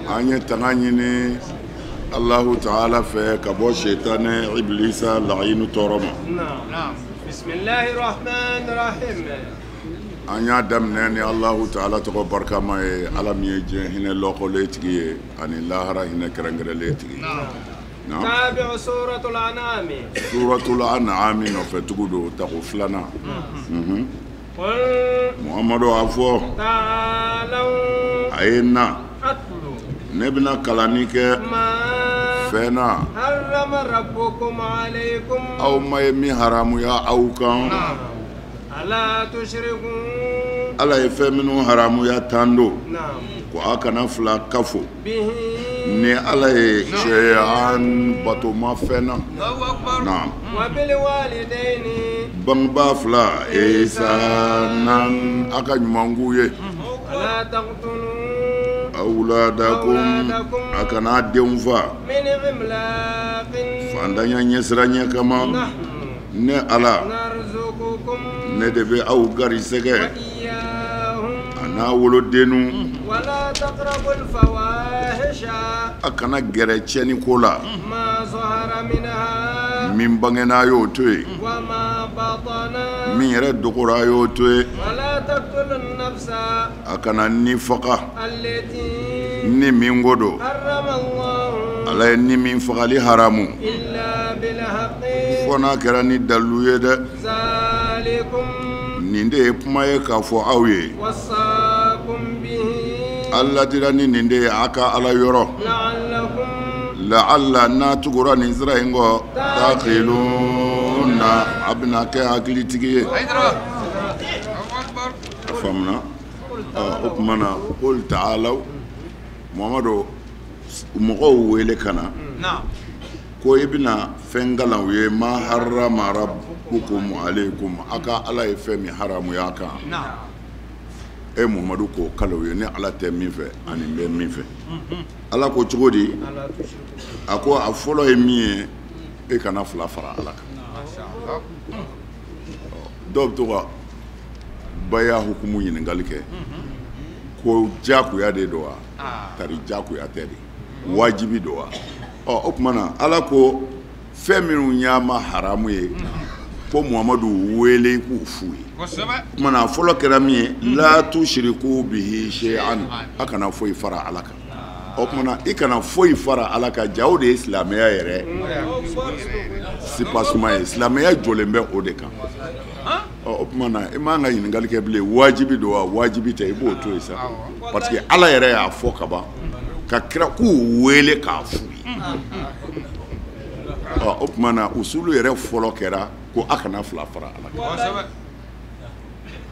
An ye tanga ɲini Alahu taala fɛ ka bɔ sitanɛ ibilisa laɲini tɔɔrɔ ma. An y'a daminɛ ni Alahu taala tɔgɔ barikama ye, Ala min ye diɲɛ hinɛ lɔkɔlen tigi ye ani lahara hinɛ kɛrɛnkɛrɛnlen tigi. Suratul An'am nɔfɛ tugu don tako filanan. Muhamadu a fɔ, a ye na, ne bɛna kalanni kɛ fɛn na aw ma ye min haramuya aw kan. Ala ye fɛn minnu haramuya tan don ko a kana fila kafo ni Ala ye shay'an batoma fɛn na. Naam. Bangebaa fila ihsanan a ka ɲuman k'u ye. Awladakum a kana denw fa fantanya ɲɛsiranɲɛ kama. Ne Ala ne de bɛ aw garisɛgɛ a n'a wolodennu. A kana gɛrɛ tiɲɛni ko la min bangena a y'o to yen, min yɛrɛ dogora a y'o to yen. A kana ni faga ni min ko don Ala ye ni min fagali haramu fo n'a kɛra ni dalilu ye dɛ. Nin de ye kuma ye k'a fɔ aw ye. Ala ladira ni nin de ye a ka Ala yɔrɔ. Laala n'a tugura nin sira in kɔ taqiluna a bɛna kɛ hakilitigi ye. A faamuna? O tuma na qul ta'alaw, Muhamadu mɔgɔw wele ka na ko i bɛna fɛn kalan u ye ma harrama rabbukum alaykum, a ka Ala ye fɛn min haramuya kan. E Muhamadu k'o kalan u ye ni Ala tɛ min fɛ ani bɛ min fɛ. Ala ko cogo di? A ko a fɔlɔ ye min ye, e kana fila fara Ala kan. Dɔw bɛ to ka baya hukumu ɲininkali kɛ ko jagoya de don wa? Tari jagoya tɛ de, wajibi don wa? Ɔ o tuma na Ala ko fɛn minnu y'a ma haramu ye ko Muhamadu wele k'u f'u ye. O tuma na a fɔlɔ kɛra min ye, la tushriku bihi shay'an, a kana foyi fara Ala kan. O tuma na i kana foyi fara Ala kan, ja o de ye silamɛya yɛrɛ sipasuma ye. Silamɛya jɔlen bɛ o de kan. Ɔ o tuma na i man ka ɲininkali kɛ bilen wajibi don wa wajibi tɛ, i b'o to yen sa, parce que Ala yɛrɛ y'a fɔ ka ban ka kira k'u wele k'a f'u ye. Ɔ o tuma na usulu yɛrɛ fɔlɔ kɛra ko a kana fila fara Ala kan.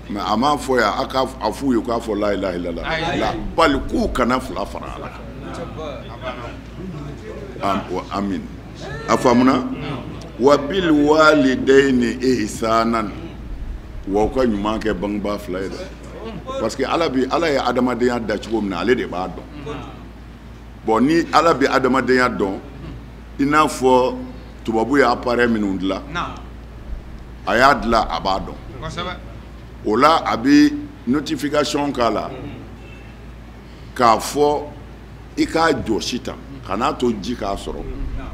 Mais a m'a fɔ yan a ka a f'u ye k'a fɔ la ilaha illallah la, bali k'u kana fila fara Ala kan. Amin. A faamuna? Wa bil walidayni ihsanan, wa u ka ɲuman kɛ bangebaa fila ye dɛ, parce que Ala bi Ala ye adamadenya da cogo min na ale de b'a dɔn. Bon ni Ala bi adamadenya dɔn, i n'a fɔ tubabu ye appareil minnu dilan, a y'a dilan a b'a dɔn. O la a bɛ notification k'a la k'a fɔ i k'a jɔsi tan, kan'a to ji k'a sɔrɔ,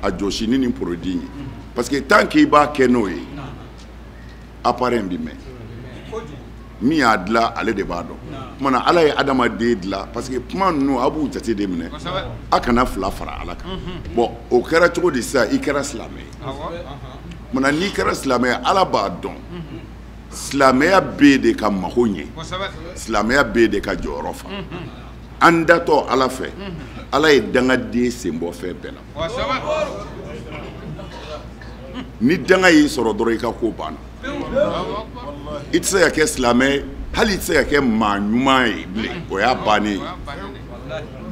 a jɔsi ni nin produit ye, parce que tant qu'i b'a kɛ n'o ye appareil in bɛ mɛn. Min y'a dilan ale de b'a dɔn. Tuma na Ala ye adamaden dilan, parce que kuma ninnu a b'u jate de minɛ, a kana fila fara Ala kan. Bon o kɛra cogo di sisan? I kɛra silamɛ ye. Tuma na n'i kɛra silamɛ ye, Ala b'a dɔn silamɛya bɛ de ka mago ɲɛ, silamɛya bɛ de ka jɔyɔrɔ fa. An datɔ Ala fɛ, Ala ye dangaden sen bɔ fɛn bɛɛ la. Ni danga y'i sɔrɔ dɔrɔn i ka ko banna. I tɛ se ka kɛ silamɛ ye, hali i tɛ se ka kɛ maa ɲuman ye bilen, o y'a bannen ye.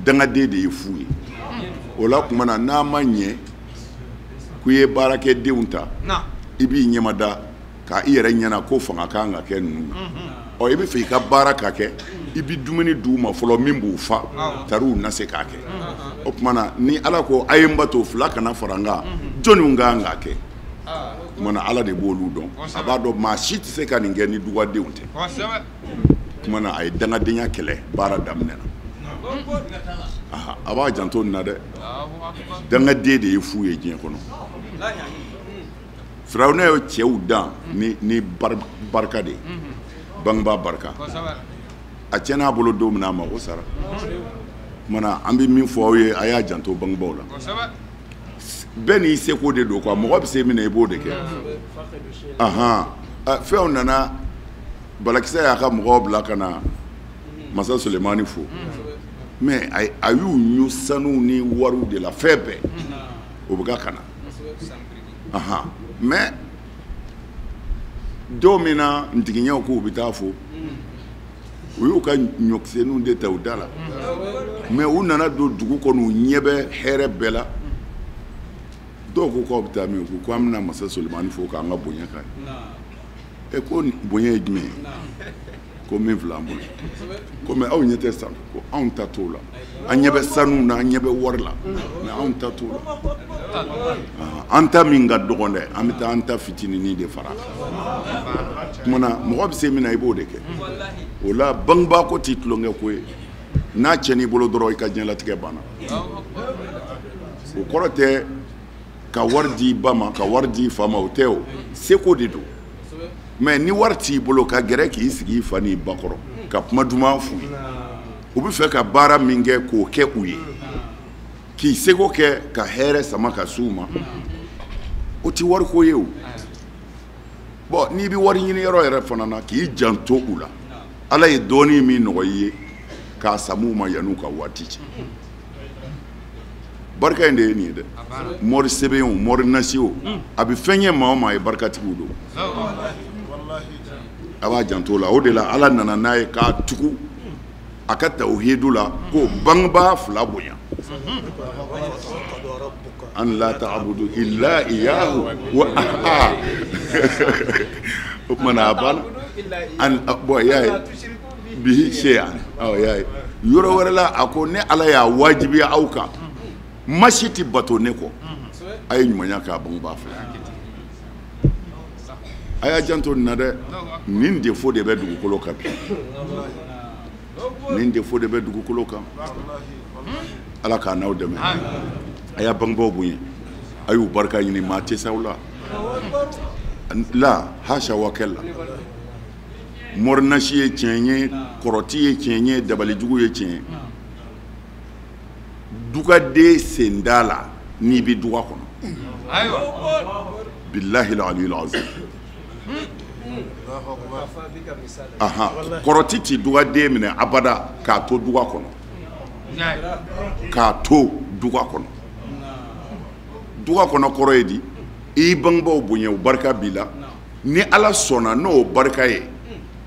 Dangaden de ye fu ye. O la tuma na n'a ma ɲɛ k'i ye baarakɛdenw ta, i b'i ɲɛmada k'a i yɛrɛ ɲɛna ko fanga kan ka kɛ ninnu na. Ɔ i bɛ fɛ i ka baara ka kɛ, i bɛ dumuni d'u ma fɔlɔ min b'u fa, tari u na se k'a kɛ. O tuma na ni Ala ko a ye n bato fila kana fara n kan, jɔnniw kan k'a kɛ? O tuma na Ala de b'olu dɔn. A b'a dɔn maa si tɛ se ka nin kɛ ni dugadenw tɛ. tuma na a ye dangadenya kɛlɛ baara daminɛna. A b'a janto nin na dɛ, dangaden de ye fu ye diɲɛ kɔnɔ. Firawuna ye cɛw dan ni barika de ye, bangebaa barika. A tiɲɛna a bolo don min na a mago sara. Tuma na an bɛ min fɔ aw ye, a y'a janto bangebaaw la. Bɛɛ n'i seko de don quoi, mɔgɔ bɛ se min na i b'o de kɛ. Ahan, fɛnw nana, Balakisɛ y'a ka mɔgɔw bila ka na Masa Sulemani fo, mais a y'u ɲu sanu ni wariw de la, fɛn bɛɛ o bɛ ka na. Ahan, mais don min na ntigiɲɛw k'u bɛ taa fo, u y'u ka ɲɔkisɛninw de ta u da la, mais u nana don dugu kɔnɔ, u ɲɛ bɛ hɛrɛ bɛɛ la. Dɔw ko k'aw bɛ taa min, u ko k'an bɛna Masa Sulemani fo k'an ka bonya k'a ye. E ko bonya ye jumɛn ye? Ko min filɛ an bolo. Ko mais aw ɲɛ tɛ sanu, ko anw ta t'o la. An ɲɛ bɛ sanu na, an ɲɛ bɛ wari la, mais anw ta t'o la. An ta min ka dɔgɔn dɛ, an bɛ taa an ta fitininin de fara a kan. Tuma na mɔgɔ bɛ se min na i b'o de kɛ. O la bangebaa ko t'i tulonkɛ ko ye. N'a tiɲɛn'i bolo dɔrɔn i ka diɲɛlatigɛ banna. O kɔrɔ tɛ ka wari di i ba ma, ka wari di i fa ma, o tɛ o. Seko de don. Mais ni wari t'i bolo, ka gɛrɛ k'i sigi i fa n'i ba kɔrɔ ka kuma duman f'u ye. U bɛ fɛ ka baara min kɛ k'o kɛ u ye, k'i seko kɛ ka hɛrɛ sama ka s'u ma, o tɛ wariko ye o. Bon, n'i bɛ wari ɲini yɔrɔ yɛrɛ fana na, k'i janto u la. Ala ye dɔɔnin min nɔgɔ i ye k'a sama u ma yan'u ka waati cɛ. Barika in de ye nin ye dɛ. Mɔri sɛbɛn o, mɔri nasi o, a bɛ fɛn ye maa o maa ye, barikatigiw don. A b'a janto la. O de la Ala nana n'a ye k'a tugu a ka tawhidu la, ko bangebaa fila bonya. An la ta'budu illa iyyahu wa o tuma na a banna. An bon y'a ye bihi shay'an. Awɔ, y'a ye yɔrɔ wɛrɛ la a ko ne Ala y'a wajibiya aw kan, maa si tɛ bato ne kɔ, a ye ɲumanya k'a bangebaa fila. A y'a janto nin na dɛ, nin défaut de bɛ dugukolo kan bi. Nin défaut de bɛ dugukolo kan. Ala k'a n'aw dɛmɛ. A y'a bangebaaw bonya, a y'u barika ɲini, maa tɛ s'aw la. La hasha wa kalla. Mɔrinasi ye tiɲɛ ye, kɔrɔti ye tiɲɛ ye, dabalijugu ye tiɲɛ ye. Dugaden sen da la n'i bɛ duga kɔnɔ. Billahi al-aliyyil azim. Aha, kɔrɔti ti dugaden minɛ abada k'a to duga kɔnɔ. K'a to duga kɔnɔ. Duga kɔnɔ kɔrɔ ye di? I bangebaaw bonya, o barika b'i la. Ni Ala sɔnna n'o barika ye,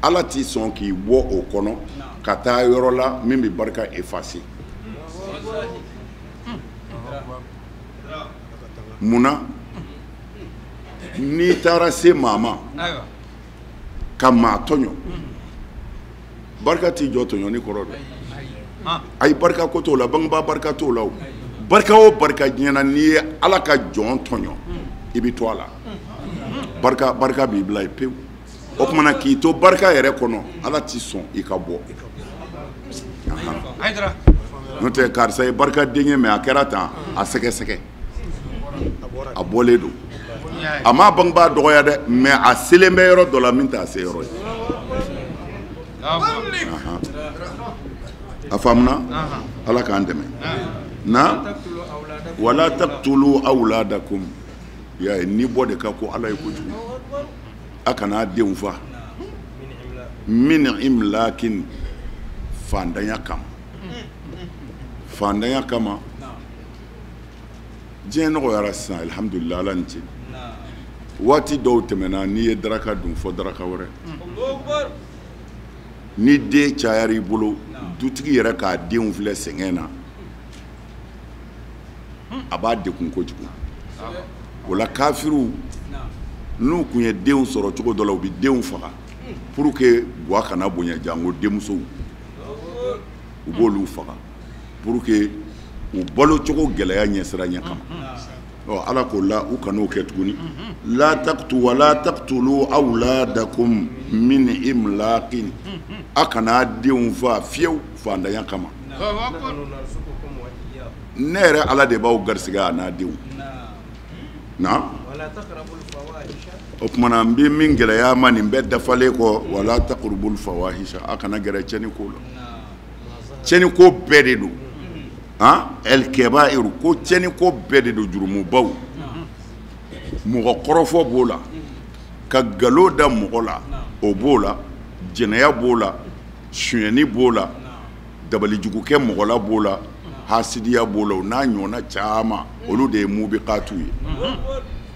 Ala t'i sɔn k'i bɔ o kɔnɔ ka taa yɔrɔ la min bɛ barika effacer. Munna n'i taara se maa ma ka maa tɔɲɔ, barika t'i jɔ tɔɲɔni kɔrɔ dɛ. Ayi, barika ko t'o la, bangebaa barika t'o la o. Barika o barika diɲɛ na, n'i ye Ala ka jɔn tɔɲɔ, i bɛ to a la. Barika barika b'i bila yen pewu. O tuma na k'i to barika yɛrɛ kɔnɔ, Ala t'i sɔn i ka bɔ. N'o tɛ karisa ye barikaden ye, mais a kɛra tan, a sɛgɛsɛgɛ, a bɔlen don. A m'a bangebaa dɔgɔya dɛ, mais a selen bɛ yɔrɔ dɔ la min t'a se yɔrɔ ye. A faamuna? Ala k'an dɛmɛ. Na wala taqtulu awladakum. Ya ye ni bɔ de ka ko Ala ye kojugu. A kana denw fa. Min imlakin, fantanya kama. Fantanya kama. Diɲɛ nɔgɔyara sisan, alhamdulillah, Ala ni ce. Waati dɔw tɛmɛna, n'i ye daraka dun fɔ daraka wɛrɛ. Ni den cayara i bolo, dutigi yɛrɛ k'a denw filɛ sɛgɛn na, a b'a degun kojugu. O la kafiriw n'u kun ye denw sɔrɔ cogo dɔ la, u bɛ denw faga pour que gwa kana bonya, janko denmusow, u b'olu faga pour que u balocogo gɛlɛya ɲɛsiranɲɛ kama. Ɔ Ala k'o la u kan'o kɛ tuguni. La taqtu wala taqtulu taqtulu awladakum min imlaqin, a kana denw fa fiyewu fantanya kama. Ne yɛrɛ Ala de b'aw garisɛgɛ a n'a denw. Na o tuma na n bɛ min gɛlɛya ma nin bɛɛ dafalen kɔ, wala taqrubul fawahisha, a kana gɛrɛ cɛnni ko la. Cɛnni ko bɛɛ de don. Han, el kebairu, ko cɛnni ko bɛɛ de don, jurumubaw. Mɔgɔ kɔrɔfɔ b'o la, ka nkalon da mɔgɔ la o b'o la, jɛnɛya b'o la, sonyɛni b'o la, dabalijugukɛ mɔgɔ la b'o la, hasidiya b'o la, o n'a ɲɔgɔnna caman, olu de ye mubikatu ye.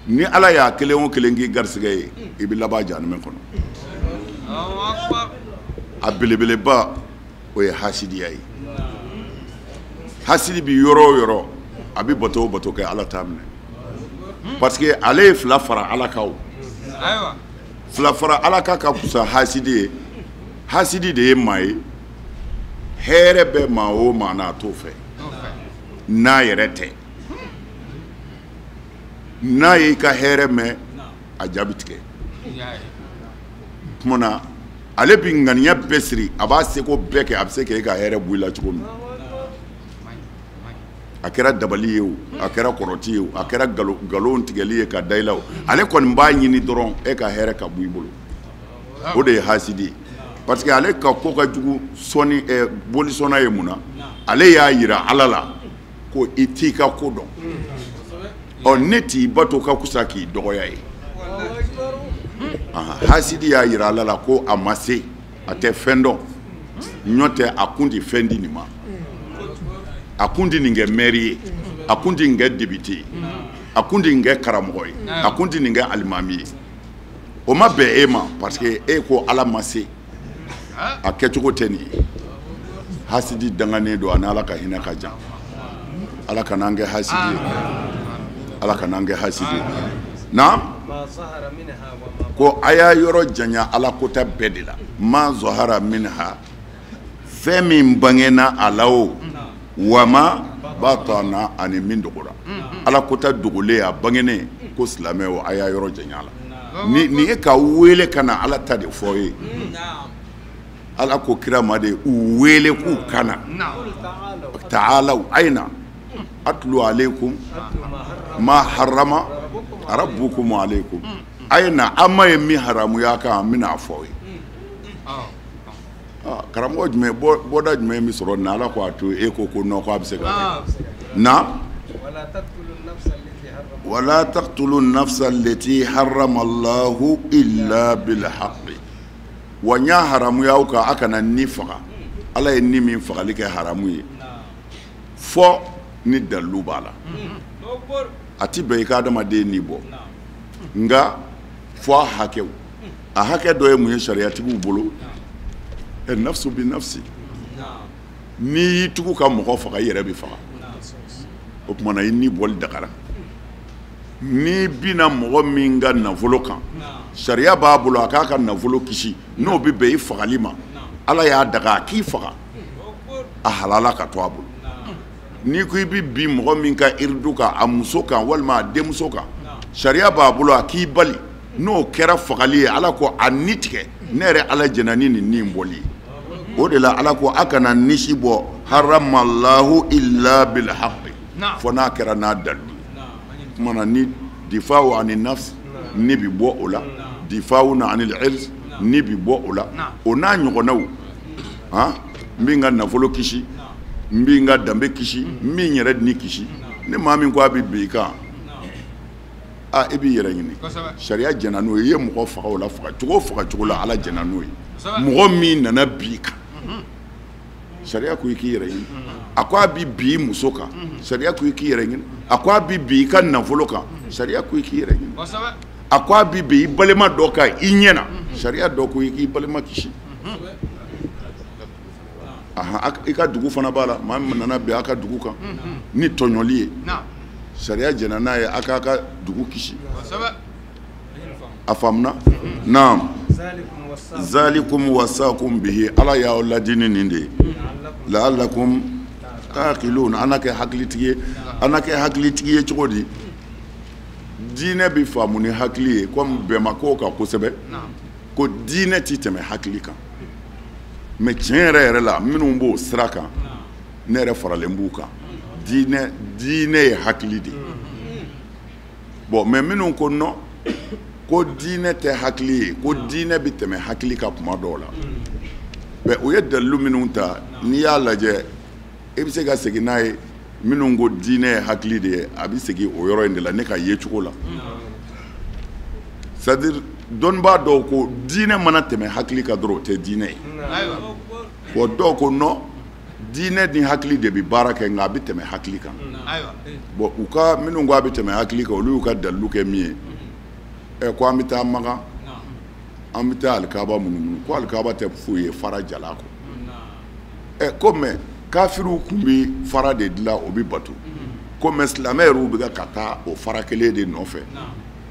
Ni Ala y'a kelen o kelen k'i garisɛgɛ ye, i bɛ laban jahanamɛ kɔnɔ. A belebeleba o ye hasidiya ye. Hasidi bi yɔrɔ o yɔrɔ, a bɛ bato o bato kɛ, Ala t'a minɛ. Parce que ale ye fila fara Ala kan o. Fila fara Ala kan ka fisa hasidi ye. Hasidi de ye maa ye, hɛrɛ bɛ maa o maa na a t'o fɛ, n'a yɛrɛ tɛ. N'a y'i ka hɛrɛ mɛn, a jaabi tigɛ. Tuma na ale bɛ ŋaniya bɛɛ siri, a b'a seko bɛɛ kɛ, a bɛ se k'e ka hɛrɛ bɔ i la cogo min. A kɛra dabali ye o, a kɛra kɔrɔti ye o, a kɛra nkalon tigɛli ye ka da i la o, ale kɔni b'a ɲini dɔrɔn e ka hɛrɛ ka bɔ i bolo. O de ye hasidi ye. Parce que ale ka ko ka jugu sɔnni bolisɔnna ye mun na? Ale y'a yira Ala la ko i t'i ka ko dɔn. Ɔ ne t'i bato ka fisa k'i dɔgɔya ye. Hasidi y'a yira Ala la ko a ma se, a tɛ fɛn dɔn, ɲɔ tɛ a kun tɛ fɛn di nin ma. A kun tɛ nin kɛ maire ye, a kun tɛ nin kɛ député ye, a kun tɛ nin kɛ karamɔgɔ ye, a kun tɛ nin kɛ alimami ye. O ma bɛn e ma parce que e ko Ala ma se, a kɛcogo tɛ nin ye. Hasidi danganen don, a ni Ala ka hinɛ ka jan. Ala kana an kɛ hasidi ye, Ala kana an kɛ hasidi ye. Naam, ko a y'a yɔrɔ janya Ala kota bɛɛ de la. Ma zahara minha, fɛn min bangena a la o, wama batana, ani min dogora. Ala kota dogolen a bangenen, ko silamɛw a y'a yɔrɔ janya la. Ni nin ye ka wele ka na Ala ta de fɔ ye. Ala ko kira ma de u wele k'u kana. Ta'alaw ayna atlu alaykum ma harrama rabbukum alaykum. Ayna an ma ye min haramuya kan, an bɛna a fɔ ye. Karamɔgɔ jumɛn, bɔda jumɛn bɛ sɔrɔ nin na? Ala ko a to e ko ko non, ko a bɛ se ka kɛ. Na wala taqtulu nafsa allati harrama Allahu illa bil haqqi. Wa n y'a haramuya aw kan, a kana ni faga. Ala ye ni min fagali kɛ haramu ye, fɔ ni dalilu b'a la. A ti bɛn i ka adamaden ni bɔ, nka fɔ a hakɛw. A hakɛ dɔ ye mun ye sariyatigiw bolo? Nafsu bi nafsi. N'i y'i tugu ka mɔgɔ faga, i yɛrɛ bɛ faga. O tuma na i ni bɔli dagara. N'i binna mɔgɔ min ka nafolo kan, sariya b'a bolo a k'a ka nafolo kisi, n'o bɛ bɛn i fagali ma. Ala y'a daga a k'i faga, a halala ka to a bolo. N'i ko i bɛ bin mɔgɔ min ka iridu kan, a muso kan walima a denmuso kan, sariya b'a bolo a k'i bali, n'o kɛra fagali ye, Ala ko a ni tigɛ. Ne yɛrɛ Ala jɛnna ni nin ni bɔli ye. O de la Ala ko a kana nisi bɔ haramallahu illa bil haqqi, fɔ n'a kɛra n'a dalilu ye. Tuma na ni difaw ani nafs ni bi bɔ o la, difaw na anil irz ni bi bɔ o la, o n'a ɲɔgɔnnaw. Han, n bɛ n ka nafolo kisi, n bɛ n ka danbe kisi, n bɛ n yɛrɛ ni kisi. Ni maa min ko a bɛ bin i kan, a i b'i yɛrɛ ɲini. Sariya jɛnna n'o ye. I ye mɔgɔ faga o la, faga cogo o faga cogo la, Ala jɛnna n'o ye. Mɔgɔ min nana bin i kan, sariya ko i k'i yɛrɛ ɲini. A ko a bɛ bin i muso kan, sariya ko i k'i yɛrɛ ɲini. A ko a bɛ bin i ka nafolo kan, sariya ko i k'i yɛrɛ ɲini. A ko a bɛ bin i balima dɔ kan i ɲɛ na, sariya dɔ ko i k'i balima kisi. I ka dugu fana b'a la, maa min nana bin a ka dugu kan ni tɔɲɔli ye, sariya jɛnna n'a ye, a k'a ka dugu kisi. A faamuna? Naam. Zalikum wasakum bihi, Ala y'aw ladi ni nin de ye. La'allakum taqilun, an na kɛ hakilitigi ye. An na kɛ hakilitigi ye cogo di? Diinɛ bɛ faamu ni hakili ye, komi bɛn ma k'o kan kosɛbɛ, ko diinɛ ti tɛmɛ hakili kan. Mais tiɲɛ yɛrɛ yɛrɛ la, minnu b'o sira kan, ne yɛrɛ faralen b'u kan. Diinɛ ye hakili de ye. Bon, mais minnu ko non, ko diinɛ tɛ hakili ye, ko diinɛ bɛ tɛmɛ hakili kan kuma dɔw la, mais u ye dalilu minnu ta, n'i y'a lajɛ, i bɛ se ka segin n'a ye. Minnu ko diinɛ ye hakili de ye, a bɛ segin o yɔrɔ in de la, ne ka ye cogo la. C'est à dire, dɔnnibaa dɔw ko diinɛ mana tɛmɛ hakili kan dɔrɔn, o tɛ diinɛ ye. Bon, dɔw ko non, diinɛ ni hakili de bɛ baara kɛ, nka a bɛ tɛmɛ hakili kan. Bon, u ka minnu ko a bɛ tɛmɛ hakili kan, olu y'u ka dalilu kɛ min ye, ko an bɛ taa Makan, an bɛ taa alikaba munumunu, ko alikaba tɛ foyi ye fara jala kɔ. Ko mais kafiriw tun bɛ fara de dilan, o bɛ bato, ko mais silamɛ yɛrɛw bɛ ka taa o fara kelen de nɔfɛ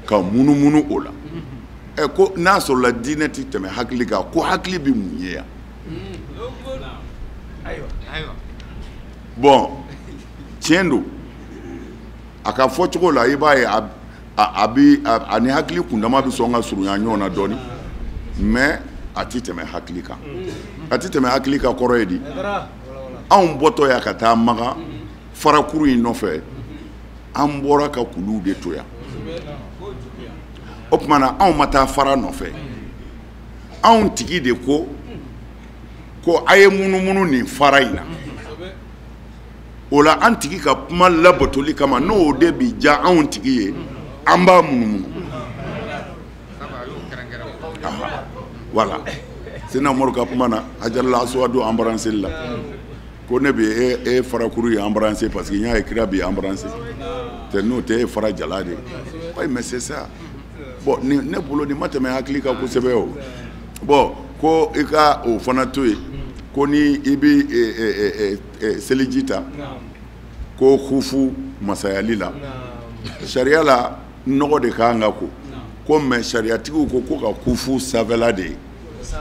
ka munumunu o la. Ko n'a sɔrɔla diinɛ tɛ tɛmɛ hakili kan, ko hakili bɛ mun ye yan? Bon, tiɲɛ don, a ka fɔ cogo la, i b'a ye a bɛ a ni hakili kundama bɛ sɔn ka surunya ɲɔgɔn na dɔɔnin, mais a tɛ tɛmɛ hakili kan. A tɛ tɛmɛ hakili kan kɔrɔ ye di? Anw bɔtɔ yan ka taa Makan farakuru in nɔfɛ, an bɔra ka kuluw de to yan. O tuma na, anw ma taa fara nɔfɛ. Anw tigi de ko ko a ye munumunu nin fara in na. O la, an tigi ka kuma labatoli kama, n'o de bi diya anw tigi ye, an b'a munumunu. Voilà, Sina Umaru ka kuma na, Hajarala Aswadu embrassé la, ko ne bɛ e farakuru ye embrassé parce que n y'a ye kira b'i embrassé tɛ, n'o tɛ e fara jala de ye. Oui, mais c'est ça. Bon, ni ne bolo, nin ma tɛmɛ hakili kan kosɛbɛ o. Bon, ko i ka o fana to yen, ko ni i bɛ seliji ta, ko kufu masayali la, sariya la, nɔgɔ de ka kan ka ko. Ko mais sariyatigiw ko ko ka kufu sanfɛla de ye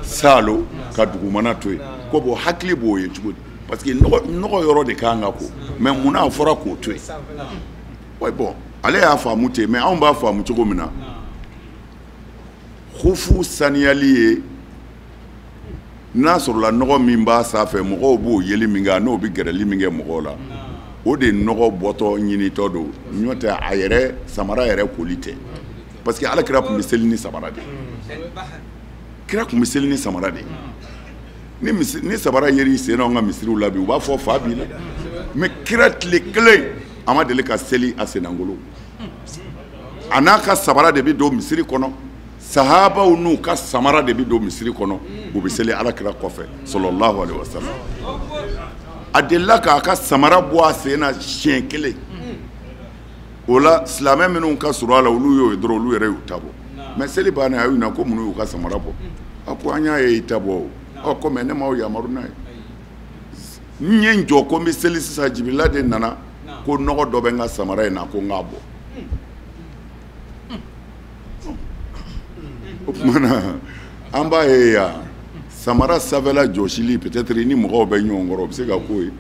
saalo, ka dugumana to yen. Ko bon, hakili b'o ye cogo di? Parce que nɔgɔ yɔrɔ de ka kan ka ko, mais munna a fɔra k'o to yen? Oui, bon, ale y'a faamu ten, mais anw b'a faamu cogo min na, kufu saniyali ye, n'a sɔrɔla nɔgɔ min b'a sanfɛ, mɔgɔw b'o yeli min kɛ, n'o bɛ gɛrɛli min kɛ mɔgɔw la, o de nɔgɔ bɔtɔ ɲinitɔ don. N'o tɛ, a yɛrɛ samara yɛrɛ koli tɛ, parce que Ala kira tun bɛ seli ni samara de ye. Kira tun bɛ seli ni samara de ye. Ni samara yer'i sen na, anw ka misiriw la bi, u b'a fɔ fa b'i la. Mais kira, tile kelen a ma deli ka seli a sennangolo. A n'a ka samara de bɛ don misiri kɔnɔ, sahabaw n'u ka samara de bɛ don misiri kɔnɔ, u bɛ seli Ala kira kɔfɛ, sallallahu alaihi wasallam. A delila k'a ka samara bɔ a sen na siɲɛ kelen. O la, silamɛ minnu ka surun a la, olu y'o ye dɔrɔn, olu yɛrɛ y'u ta bɔ. Mais seli bannen, a y'u ɲininka ko mun y'u ka samara bɔ. A ko an y'a ye i ta bɔ o. Ɔ, ko mais ne m'aw yamaru n'a ye. N ye n jɔ ko n bɛ seli sisan, Jibirila de nana ko nɔgɔ dɔ bɛ n ka samara in na, ko n k'a bɔ. O tuma na, an b'a ye yan, samara sanfɛla jɔsili, peut-être ni mɔgɔw bɛ ɲɔgɔn kɔrɔ, o bɛ se ka k'o ye.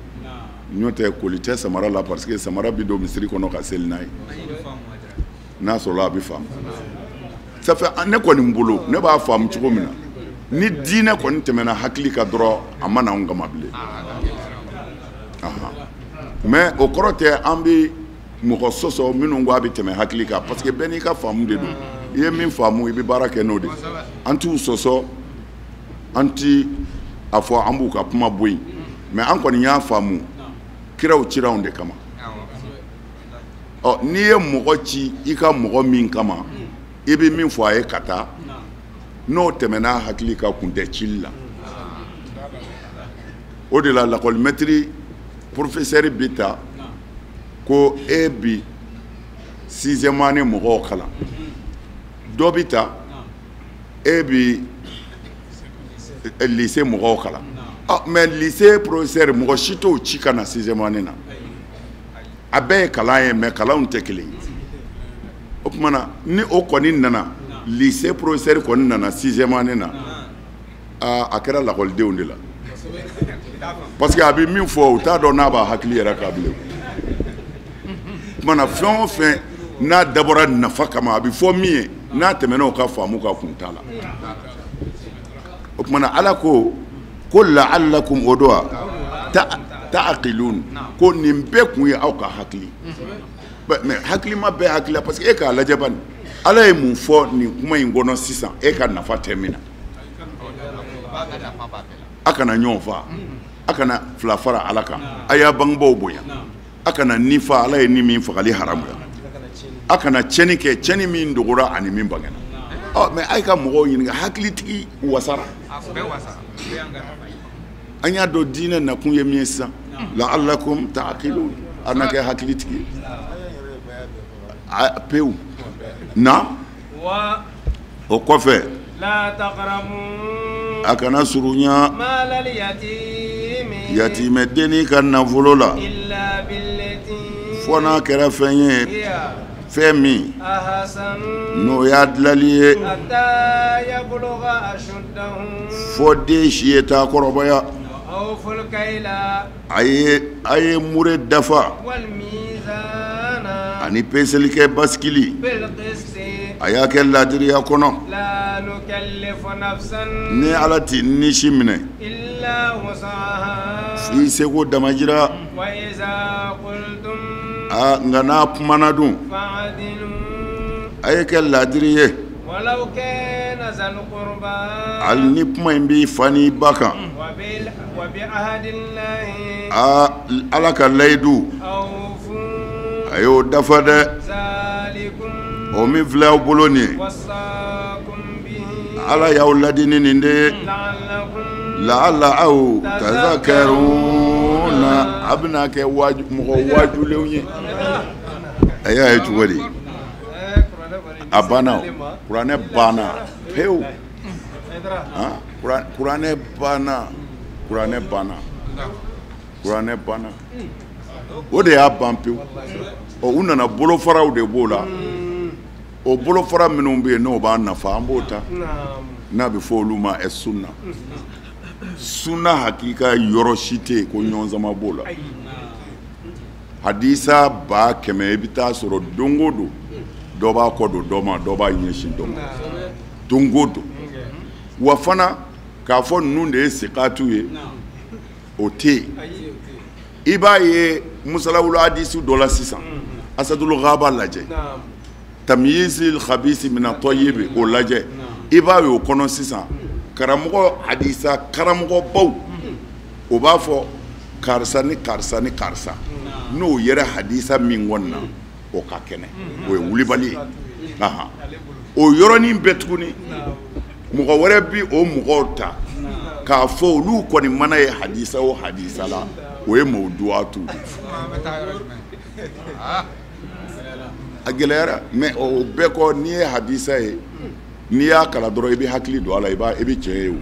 N'o tɛ, koli tɛ samara la, parce que samara bɛ don misiri kɔnɔ ka seli n'a ye. N'a sɔrɔla a bɛ faamu. Ça fait, ne kɔni bolo, ne b'a faamu cogo min na, ni diinɛ kɔni tɛmɛna hakili kan dɔrɔn, a ma na anw kama bilen. Mais o kɔrɔ tɛ an bɛ mɔgɔ sɔsɔ minnu ko a bɛ tɛmɛ hakili kan, parce que bɛɛ n'i ka faamu de don. I ye min faamu, i bɛ baara kɛ n'o de ye. An t'u sɔsɔ, an ti a fɔ an b'u ka kuma bɔ yen, mais an kɔni y'a faamu kiraw cira anw de kama. Ɔ, n'i ye mɔgɔ ci i ka mɔgɔ min kama, i bɛ min fɔ a ye ka taa, n'o tɛmɛna hakili ka, kun tɛ cili la. O de la, lakɔlimɛtiri, professeur bɛ ta ko e bi sixième année mɔgɔw kalan, dɔ bɛ ta e bi lycée mɔgɔw kalan. Ɔ, mais lycée professeur, mɔgɔ si t'o ci ka na sixième année na. A bɛɛ ye kalan ye, mais kalanw tɛ kelen ye. O tuma na, ni o kɔni nana, lycée professeur kɔni nana sixième année na, aa, a kɛra lakɔlidenw de la, parce que a bɛ min fɔ, u t'a dɔn n'a b'a hakili yɛrɛ kan bilen. O tuma na, fɛn o fɛn N'a dabɔra nafa kama, a bɛ fɔ min ye, n'a tɛmɛna o ka faamu ka kun t'a la. O tuma na Ala ko ko la'allakum o don wa ta'qilun, ko nin bɛɛ kun ye aw ka hakili. Mais hakilima bɛɛ hakili la, parce que e k'a lajɛ bani, Ala ye mun fɔ nin kuma in kɔnɔ sisan, e ka nafa tɛ min na. A kana ɲɔgɔn fa, a kana fila fara Ala kan, a y'a bangebaaw bonya, a kana ni fa, Ala ye ni min fagali haramuya, a kana tiɲɛni kɛ, tiɲɛni min dogora ani min bangena. Ɔ mais a ye ka mɔgɔw ɲininka, hakilitigi wasara. An y'a dɔn diinɛ nakun ye min ye sisan, la'allakum ta'qilun, a na kɛ hakilitigi ye pewu. Na o kɔfɛ, a kana surunya yatimɛdennin ka nafolo la, fo n'a kɛra fɛn ye, fɛn min n'o y'a dilali ye, fo den si ye taa kɔrɔbaya. A ye mure dafa ani peseli kɛ basikili, a y'a kɛ ladiriya kɔnɔ. Ni Ala t'i ni si minɛ i seko damajira. Aa nka n'a kumana dun, a ye kɛ ladiri ye, hali ni kuma in b'i fa n'i ba kan. Aa Ala ka layidu a y'o dafa dɛ. O min filɛ aw bolo nin ye, Ala y'aw ladi ni nin de ye. La'alla aw tazakkaruna, a bɛna kɛ mɔgɔ waajulenw ye. A y'a ye cogo di? A banna, kuranɛ banna pewu. Kuranɛ banna, kuranɛ banna, kuranɛ banna. O de y'a ban pewu. Ɔ u nana bolofaraw de b'o la. O bolofara minnu bɛ yen n'o b'a nafa, an b'o ta. N'a bɛ fɔ olu ma sunna. Sunna hakika yɔrɔ si tɛ yen ko ɲɔgɔn sama b'o la. Hadisa 100,000 i bɛ taa sɔrɔ don o don dɔ b'a kɔ don dɔ ma, dɔ b'a ɲɛsin dɔ ma, don o don. Wa fana k'a fɔ ninnu de ye sikatu ye, o tɛ yen. I b'a ye musalawula hadisu dɔ la sisan, Asadul Ghaba lajɛ, tamyizil khabisi mina tɔyibi o lajɛ, i b'a ye o kɔnɔ sisan karamɔgɔ hadisa karamɔgɔbaw o b'a fɔ karisa ni karisa ni karisa n'o yɛrɛ hadisa min kɔni na o ka kɛnɛ, o ye wulibali ye. O yɔrɔnin bɛɛ tuguni mɔgɔ wɛrɛ bi o mɔgɔw ta k'a fɔ olu kɔni mana ye hadisa o hadisa la, o ye mawduwatu de. A gɛlɛyara, mais o bɛɛ kɔ, n'i ye hadisa ye, n'i y'a kalan dɔrɔn i bɛ hakili don a la, i bɛ tiɲɛ ye o.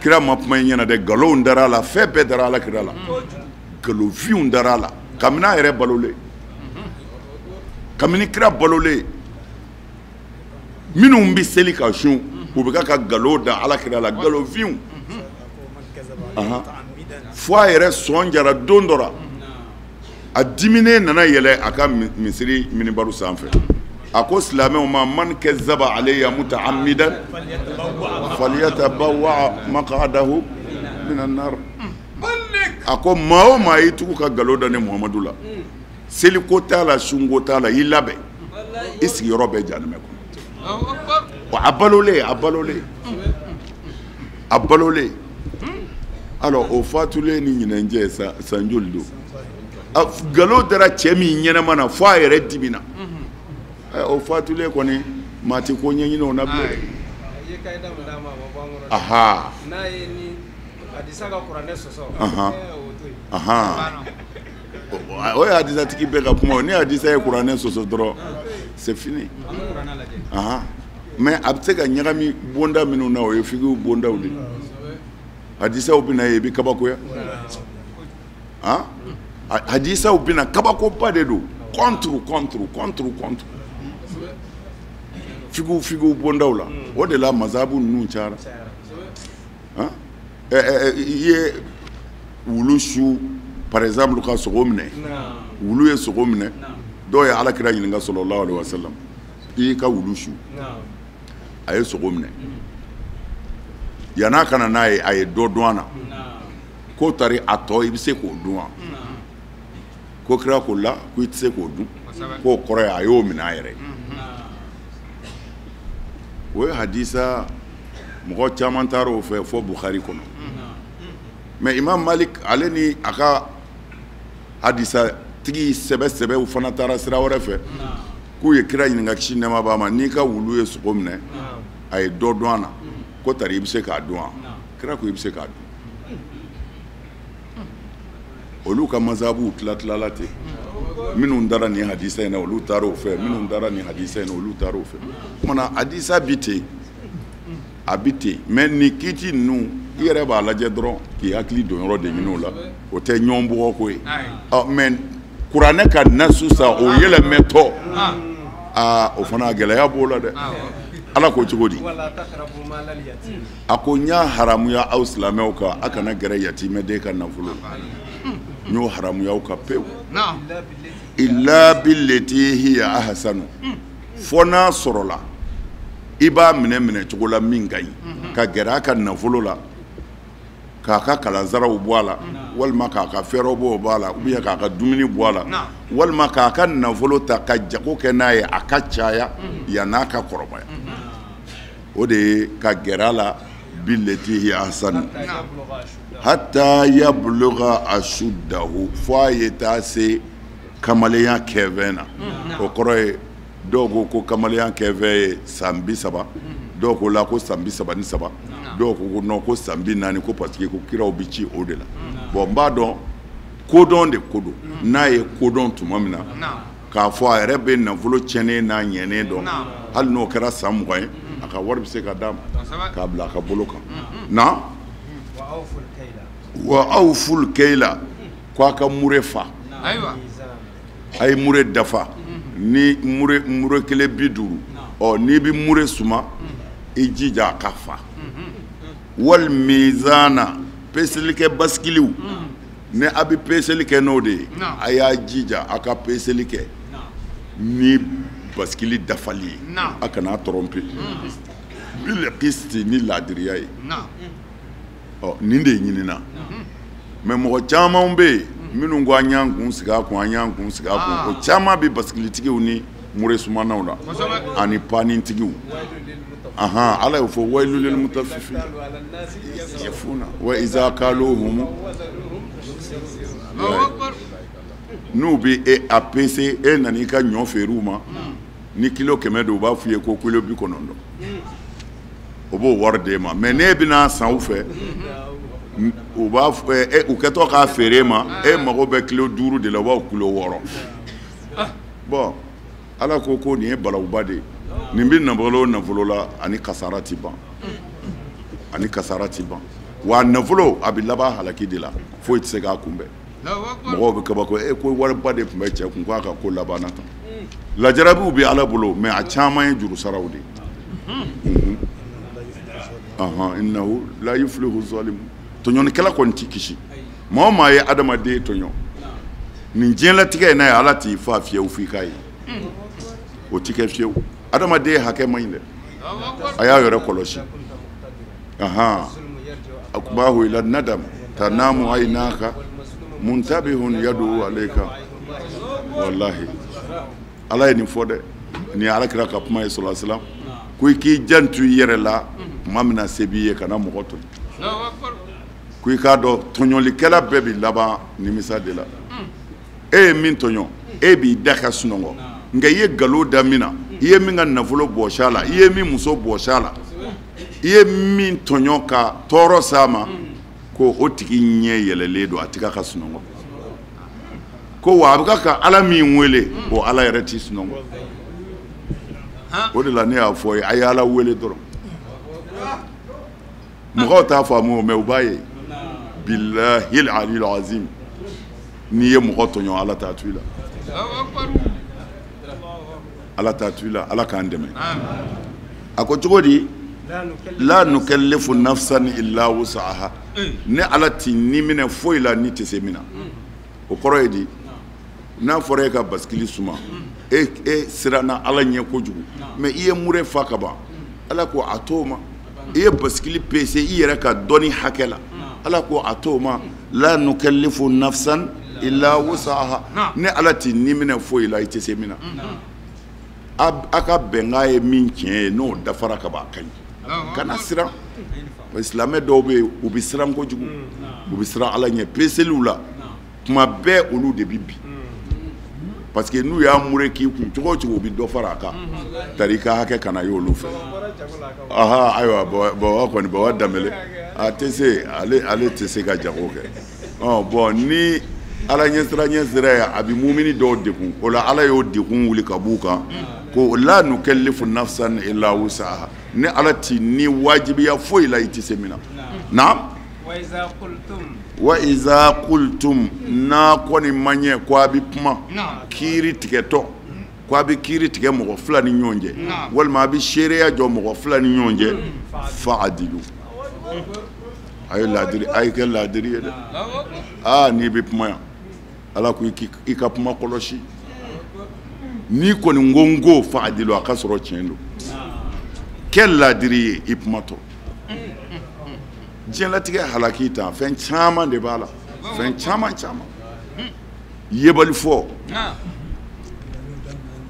Kira ma kuma i ɲɛna dɛ, nkalonw dara a la, fɛn bɛɛ dara Ala kira la, nkalonfinw dara a la, kabini a yɛrɛ balolen, kabini kira balolen, minnu bɛ seli ka sun, u bɛ ka nkalon da Ala kira la, nkalonfinw. Fo a yɛrɛ sɔn jara don dɔ la, a diminen nana yɛlɛ a ka misiri minibaru sanfɛ. A ko silamɛw ma, man kazzaba alayya muta'ammidan falyatabawwa maq'adahu minan nar. A ko maa o maa y'i tugu ka nkalon da ne Muhamadu la, seliko t'a la, sunko t'a la, i labɛn, i sigiyɔrɔ bɛɛ jahanama kɔnɔ. A balolen, a balolen, a balolen. Alors o fatulen ni ɲinɛn cɛ san joli don? Nkalon dara cɛ min ɲɛnama na fo a yɛrɛ dimina. O fatulen kɔni maa tɛ ko ɲɛɲini o na bilen. Aha. N'a ye ni hadisa ka kuranɛ sɔsɔ. Aha. O ye hadisatigi bɛɛ ka kuma ye. Ni hadisa ye kuranɛ sɔsɔ dɔrɔn, c'est fini. Aha. Mais a bɛ se ka ɲagami bonda minnu na, o ye fikiw bondaw de ye. Hadisaw bɛ na ye, i bɛ kabakoya. Han? Hadisaw bɛ na, kabakoba de don. Contre, contre, contre, contre. Fikiw bondaw la. O de la mazabu ninnu cayara. Han? I ye wulu su par exemple ka sogo minɛ, wulu ye sogo minɛ, Dɔw ye Ala kira ɲininka sallallahu alaihi wasallam, i y'i ka wulu su, a ye sogo minɛ, yann'a ka na n'a ye, a ye dɔ dun a na, k'o tari a tɔ i bɛ se k'o dun wa? Ko kira ko la, ko i tɛ se k'o dun, k'o kɔrɔ ye a y'o minɛ a yɛrɛ ye. O ye hadisa mɔgɔ caman taara o fɛ fo Bukhari kɔnɔ. Mais Imam Malik ale ni a ka hadisa tigi sɛbɛ sɛbɛw fana taara sira wɛrɛ fɛ, k'u ye kira ɲininka kisi nɛɛma b'a ma, n'i ka wulu ye sogo minɛ, a ye dɔ dun a na, ko tari i bɛ se k'a dun wa? Kira ko i bɛ se k'a dun. Olu ka mazabuw tila tilala ten, minnu dara nin hadisa in na olu taara o fɛ, minnu dara nin hadisa in na olu taara o fɛ. O tuma na hadisa bi ten, a bi ten, mais nin kiiti ninnu i yɛrɛ b'a lajɛ dɔrɔn k'i hakili don yɔrɔ de ɲini o la, o tɛ ɲɔgɔn bugɔ ko ye. Ɔ mais kuranɛ ka nasu sa o yɛlɛmɛtɔ, aa o fana gɛlɛya b'o la dɛ. Ala ko cogo di? A ko n y'a haramuya aw silamɛw kan, a kana gɛrɛ yatimɛden ka nafolo la, n y'o haramuya aw kan pewu. Illa billati hiya ahsanu, fo n'a sɔrɔla i b'a minɛ minɛ cogo la min ka ɲi, ka gɛrɛ a ka nafolo la, k'a ka kalansaraw bɔ a la, walima k'a ka fɛɛrɛw bɔ a la, ou bien k'a ka dumuni bɔ a la, walima k'a ka nafolo ta ka jago kɛ n'a ye a ka caya yann'a ka kɔrɔbaya. O de ye ka gɛrɛ a la billati hiya ahsanu hatta yablugha ashuddahu, fo a ye taa se kamalenya kɛfɛn na. O kɔrɔ ye dɔw ko ko kamalenya kɛfɛn ye san 30, dɔw ko la ko san 33, dɔw ko ko non ko san 40, ko parce que ko kiraw bɛ ci o de la. Bon n b'a dɔn kodɔn de ko don, n'a ye kodɔn tuma min na k'a fɔ a yɛrɛ bɛ nafolo tiɲɛnen n'a ɲɛnen dɔn, hali n'o kɛra san 20 ye, a ka wari bɛ se ka d'a ma k'a bila a ka bolo kan. Na wa awful kayla, ko a ka mure fa, a ye mure dafa ni mure kelen 50, ɔ n'i bɛ mure suma i jija a ka fa. Wal mizana, peseli kɛ basikiliw, ni a bɛ peseli kɛ n'o de ye, a y'a jija a ka peseli kɛ ni basikili dafali ye, a kana tromper. Bil qisti, ni laadiriya ye. Ɔ nin de ɲinina. Mais mɔgɔ caman bɛ yen minnu ko an y'an kun sigi a kun, an y'an kun sigi a kun, o caman bɛ basikilitigiw ni mure sumanaw la ani panitigiw. Ahan, Ala y'o fɔ waylu lil mutaffifin yafuna wa iza kaluhum, n'u bɛ e a pese, e nana i ka ɲɔ feere u ma, ni kilo 100 don, u b'a f'i ye ko kilo 90, o b'o wari d'e ma. Mais n'e bɛna san u fɛ, u b'a fɔ u kɛtɔ k'a feere ma, e mago bɛ kilo 5 de la, u b'a fɔ kilo 6. Bon Ala ko ko nin ye balawuba de ye, nin bɛ nafolo o nafolo la ani kasara ti ban, ani kasara ti ban. Wa nafolo a bɛ laban halaki de la, foyi tɛ se k'a kunbɛn. Mɔgɔw bɛ kabako, e ko wariba de tun bɛ cɛ kun, k'a ka ko labanna tan. Lajarabiw bɛ Ala bolo, mais a caman ye jurusaraw de ye. Innahu la yuflihu zalimun, tɔɲɔnikɛla kɔni t'i kisi. Maa o maa ye adamaden tɔɲɔ nin diɲɛlatigɛ in n'a ye, Ala t'i fa fiyewu f'i k'a ye, o ti kɛ fiyewu. Adamaden hakɛ man ɲi dɛ, a y'a yɛrɛ kɔlɔsi. Ahan, akbahu ila nadam tanamu aynaka muntabihun yadu alayka. Wallahi Ala ye nin fɔ dɛ, nin ye Ala kira ka kuma ye sallallahu alaihi wasallam, ko i k'i janto i yɛrɛ la tuma min na se b'i ye, kana mɔgɔ tɔɲɔ. Ko i k'a dɔn tɔɲɔlikɛla bɛɛ bɛ laban nimisa de la. E ye min tɔɲɔ, e b'i da ka sunɔgɔ, nka i ye nkalon da min na, i ye min ka nafolo bɔsi a la, i ye min muso bɔsi a la, i ye min tɔɲɔ ka tɔɔrɔ s'a ma, ko o tigi ɲɛ yɛlɛlen don, a tɛ ka sunɔgɔ. Ko wa a bɛ ka Ala min wele, o Ala yɛrɛ t'i sunɔgɔ. O de la ne y'a fɔ ye, a ye Ala wele dɔrɔn. Mɔgɔw t'a faamu, mais u b'a ye. Billahi al-aliyul azim, n'i ye mɔgɔ tɔɲɔ, Ala t'a to i la, Ala t'a to i la. Ala k'an dɛmɛ. A ko cogo di? La nukallifu nafsan illa wus'aha, ne Ala t'i ni minɛ foyi la ni tɛ se min na. O kɔrɔ ye di? N'a fɔra e ka basikili suma, e siranna Ala ɲɛ kojugu, mais i ye mure fa ka ban, Ala ko a t'o ma. I ye basikili pese i yɛrɛ ka dɔnni hakɛ la, Ala ko a t'o ma. La nukallifu nafsan illa wusaha. Ne Ala t'i ni minɛ foyi la i tɛ se min na. A ka bɛnkan ye min tiɲɛ ye, n'o dafara ka ban, a ka ɲi. Kana siran. Silamɛ dɔw bɛ yen, u bɛ siran kojugu, u bɛ siran Ala ɲɛ peseliw la, tuma bɛɛ olu de bɛ bin. Parce que n'u y'a mure k'i kun cogo o cogo, u bɛ dɔ fara a kan, tari i ka hakɛ kana ye olu fɛ. Aha, ayiwa, Baba kɔni, Baba Danbele, a tɛ se, ale tɛ se ka jago kɛ. Ɔ bɔn, ni Ala ɲɛsiran ɲɛsira ye, a bɛ mumini dɔw degun. O la Ala y'o degun wuli ka b'u kan, ko la nukallifu nafsan illa wusaha. Ni Ala t'i ni wajibiya foyi la i tɛ se min na. Naam. Wa iza qultum, n'a kɔni ma ɲɛ ko a bɛ kuma kiiri tigɛtɔ, ko a bɛ kiiri tigɛ mɔgɔ fila ni ɲɔgɔn cɛ, walima a bɛ seereya jɔ mɔgɔ fila ni ɲɔgɔn cɛ, fa'adilu, a ye laadiri, a ye kɛ laadiri ye dɛ. Aa, n'i bɛ kuma yan, Ala ko i ka kuma kɔlɔsi. N'i kɔni ko n ko fa'adilu, a ka sɔrɔ tiɲɛ don. Kɛ laadiri ye i kumatɔ. Diɲɛlatigɛ halaki ta, fɛn caman de b'a la, fɛn caman caman. Yebali fɔ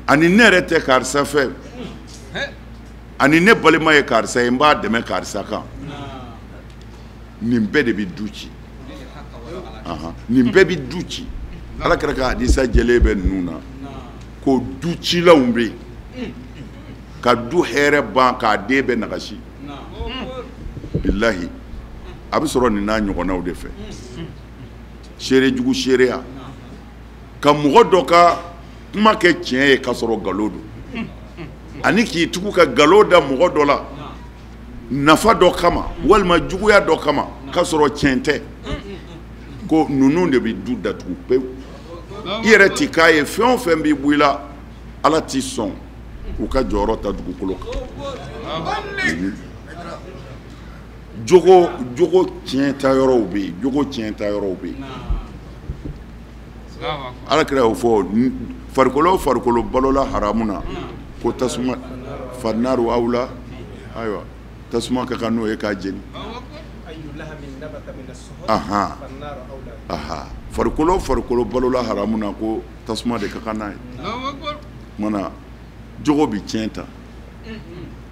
ani ne yɛrɛ tɛ karisa fɛ, ani ne balima ye karisa ye, n b'a dɛmɛ karisa kan. Nin bɛɛ de bɛ du ci. Nin bɛɛ bɛ du ci. Ala kɛra ka hadisa jɛlen bɛ ninnu na, ko du cilaw bɛ yen ka du hɛrɛ ban k'a den bɛɛ nagasi. Bilahi, a bɛ sɔrɔ nin n'a ɲɔgɔnnaw de fɛ. Seere jugu seereya, ka mɔgɔ dɔ ka kuma kɛ tiɲɛ ye k'a sɔrɔ nkalon don, ani k'i tugu ka nkalon da mɔgɔ dɔ la nafa dɔ kama walima juguya dɔ kama k'a sɔrɔ tiɲɛ tɛ, ko ninnu de bɛ du datugu pewu. I yɛrɛ ti k'a ye, fɛn o fɛn b'i bɔ i la, Ala t'i sɔn u ka jɔyɔrɔ ta dugukolo kan. Jogo tiɲɛ ta yɔrɔw bɛ yen, jogo tiɲɛ ta yɔrɔw bɛ yen. Ala kira y'o fɔ, farikolo farikolo balola haramu na, ko tasuma fannaru awla, ayiwa tasuma ka kan n'o ye k'a jeni. Aha, aha, farikolo farikolo balola haramu na, ko tasuma de ka kan n'a ye. Mana jogo bi tiɲɛ ta,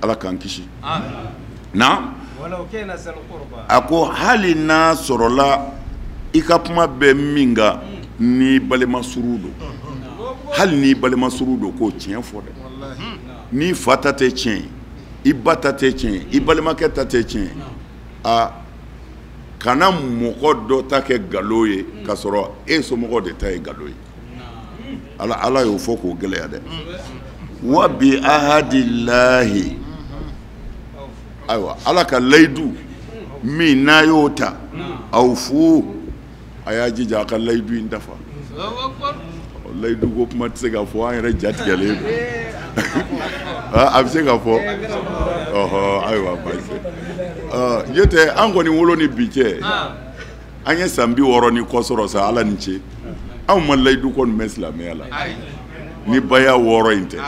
Ala k'an kisi. Na a ko hali n'a sɔrɔla i ka kuma bɛ min kan n'i balima surun don, hali n'i balima surun don, k'o tiɲɛ fɔ dɛ. N'i fa ta tɛ tiɲɛ ye, i ba ta tɛ tiɲɛ ye, i balimakɛ ta tɛ tiɲɛ ye, a kana mɔgɔ dɔ ta kɛ nkalon ye k'a sɔrɔ e somɔgɔ de ta ye nkalon ye. Ala y'o fɔ k'o gɛlɛya dɛ. Wa bi ahadillahi, ayiwa Ala ka layidu min n'a y'o ta, aw fu, a y'a jija a ka layidu in dafa. Layidu ko kuma tɛ se ka fɔ, an yɛrɛ jatigɛlen don. A bɛ se ka fɔ. Ɔhɔ, ayiwa baasi tɛ. N'o tɛ an kɔni wolo ni bi cɛ, an ye san 60 ni kɔ sɔrɔ sa, Ala ni ce. Anw ma layidu kɔni mɛn silamɛya la. Ni baya 6 in tɛ,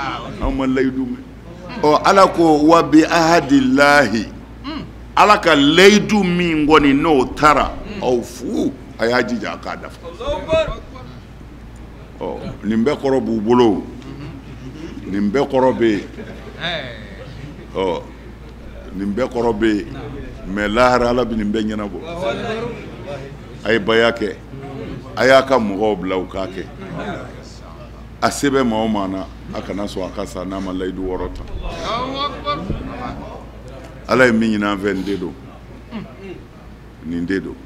anw ma layidu mɛn. Ɔ Ala ko wa bi ahadillahi, Ala ka layidu min kɔni n'o taara, aw fu, a y'a jija a k'a dafa. Ɔ nin bɛɛ kɔrɔ b'u bolo, nin bɛɛ kɔrɔ bɛ yen. Ɔ nin bɛɛ kɔrɔ bɛ yen, mɛ lahara Ala bɛ nin bɛɛ ɲɛnabɔ. A ye baya kɛ, a y'a ka mɔgɔw bila u k'a kɛ. A se bɛ maa o maa na, a kana sɔn a ka sa n'a ma layidu 6 ta. Ala ye min ɲini an fɛ, nin de don, nin de don.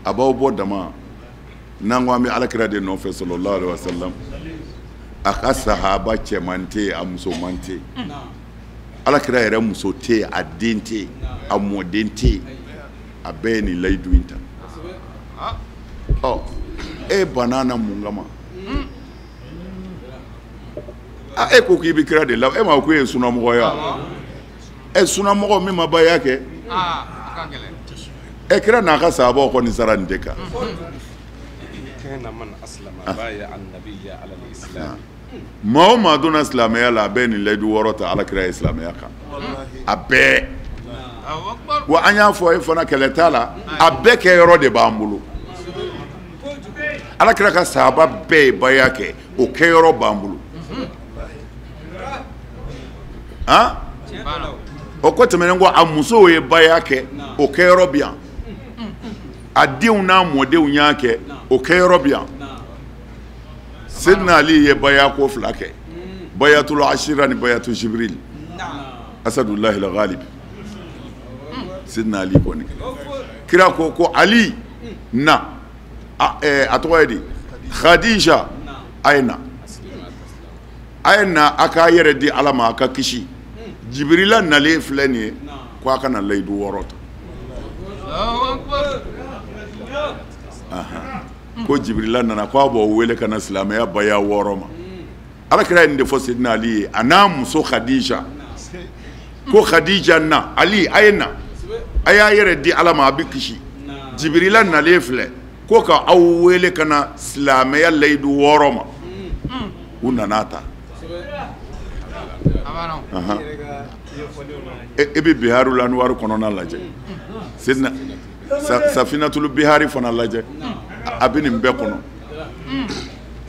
A b'aw bɔ dama n'an ko an bɛ Ala kira de nɔfɛ sallallahu alaihi wasallam. A ka sahaba cɛman tɛ yen, a musoman tɛ yen. Ala kira yɛrɛ muso tɛ yen, a den tɛ yen, a mɔden tɛ yen. A bɛɛ ye nin layidu in ta. Ɔ e banna na mun kama? A e ko k'i bɛ kira de la, e ma ko e ye sunnamɔgɔ ye wa? Ɛ sunnamɔgɔ min ma baya kɛ, ɛ kira n'a ka sahabaw kɔni sara nin de kan. Maa o maa donna silamɛya la, a bɛɛ nin layidu 6 ta ala kira ye silamɛya kan, a bɛɛ. Wa an y'a fɔ e fana, kɛlɛ t'a la, a bɛɛ kɛ yɔrɔ de b'an bolo. Ala kira ka sahaba bɛɛ ye baya kɛ, o kɛyɔrɔ b'an bolo. Han, o ko tɛmɛnen kɔ, a musow ye baya kɛ, o kɛyɔrɔ bɛ yan. A denw n'a mɔdenw y'a kɛ, o kɛyɔrɔ bɛ yan. Seydina Ali ye baya ko 2 kɛ, bayatul asira ni bayatu jibril, asadullahi al-ghalib. Seydina Ali kɔni, kira ko ko Ali na, a tɔgɔ ye di, Khadija, a ye na, a ye na, a k'a yɛrɛ di Ala ma, a ka kisi. Jibirila nalen filɛ nin ye, ko a ka na layidu 6 ta. Ko Jibirila nana ko a b'o wele ka na silamɛya baya 6 ma. Ala kira ye nin de fɔ Seydina Ali ye, a n'a muso Khadija. Ko Khadija na, Ali a ye na, a y'a yɛrɛ di Ala ma, a bɛ kisi. Jibirila nalen filɛ ko ka aw wele ka na silamɛya layidu 6 ma. U nana ta. E bɛ Biharu Lanuwari kɔnɔna lajɛ, Seydina Safinatulu Bihari fana lajɛ, a bɛ nin bɛɛ kɔnɔ.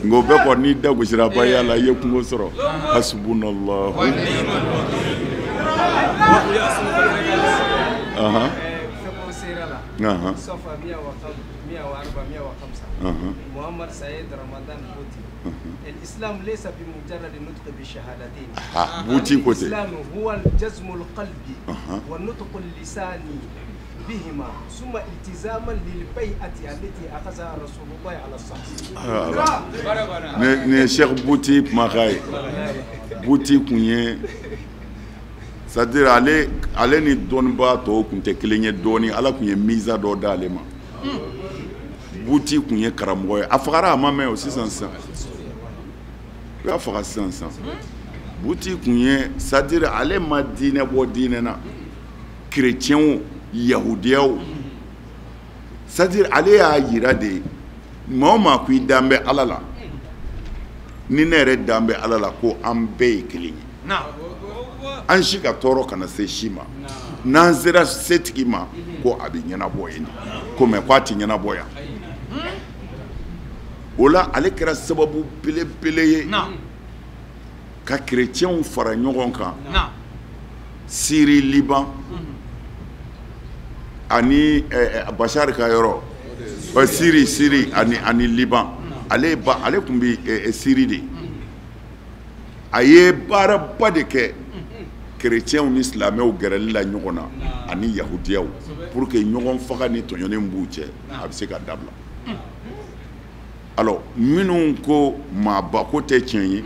Nka o bɛɛ kɔ, n'i da gosira baya la, i ye kungo sɔrɔ. Hasbunallahu. Muhammad Said Ramadan Bouti. الإسلام ليس بمجرد النطق بالشهادتين. Bouti côté. الإسلام هو الجزم القلبي والنطق اللساني بهما، ثم التزاما للبيعة التي أخذها رسول الله على الصحيح. Ne Cheikh Bouti kumakan ye. Bouti kun ye, c'est-à-dire ale ni dɔnnibaa tɔw kun tɛ kelen ye dɔɔni, Ala kun ye miza dɔ d'ale ma. Bouti kun ye karamɔgɔ ye, a fagara a ma mɛn o sisan sisan. U y'a faga sisan sisan. Bouti kun ye, c'est-à-dire ale ma diinɛ bɔ diinɛ na, chrétien yahudiyaw, c'est-à-dire ale y'a yira de maa o maa ko i dan bɛ Ala la, ni ne yɛrɛ dan bɛ Ala la, ko an bɛɛ ye kelen ye, an si ka tɔɔrɔ kana se si ma, n'an sera setigi ma ko a bɛ ɲɛnabɔ yen, ko mɛ ko a tɛ ɲɛnabɔ yan. O la ale kɛra sababu belebele ye ka chrétienw fara ɲɔgɔn kan, Syrie, Liban ani Bachar ka yɔrɔ, Syrie ani Liban. Ale tun bɛ Syrie de. A ye baaraba de kɛ chrétienw ni silamɛw gɛrɛli la ɲɔgɔn na ani yahudiyaw, pour que ɲɔgɔn faga ni tɔɲɔni b'u cɛ, a bɛ se ka dabila. Alors minnu ko maaba ko tɛ tiɲɛ ye,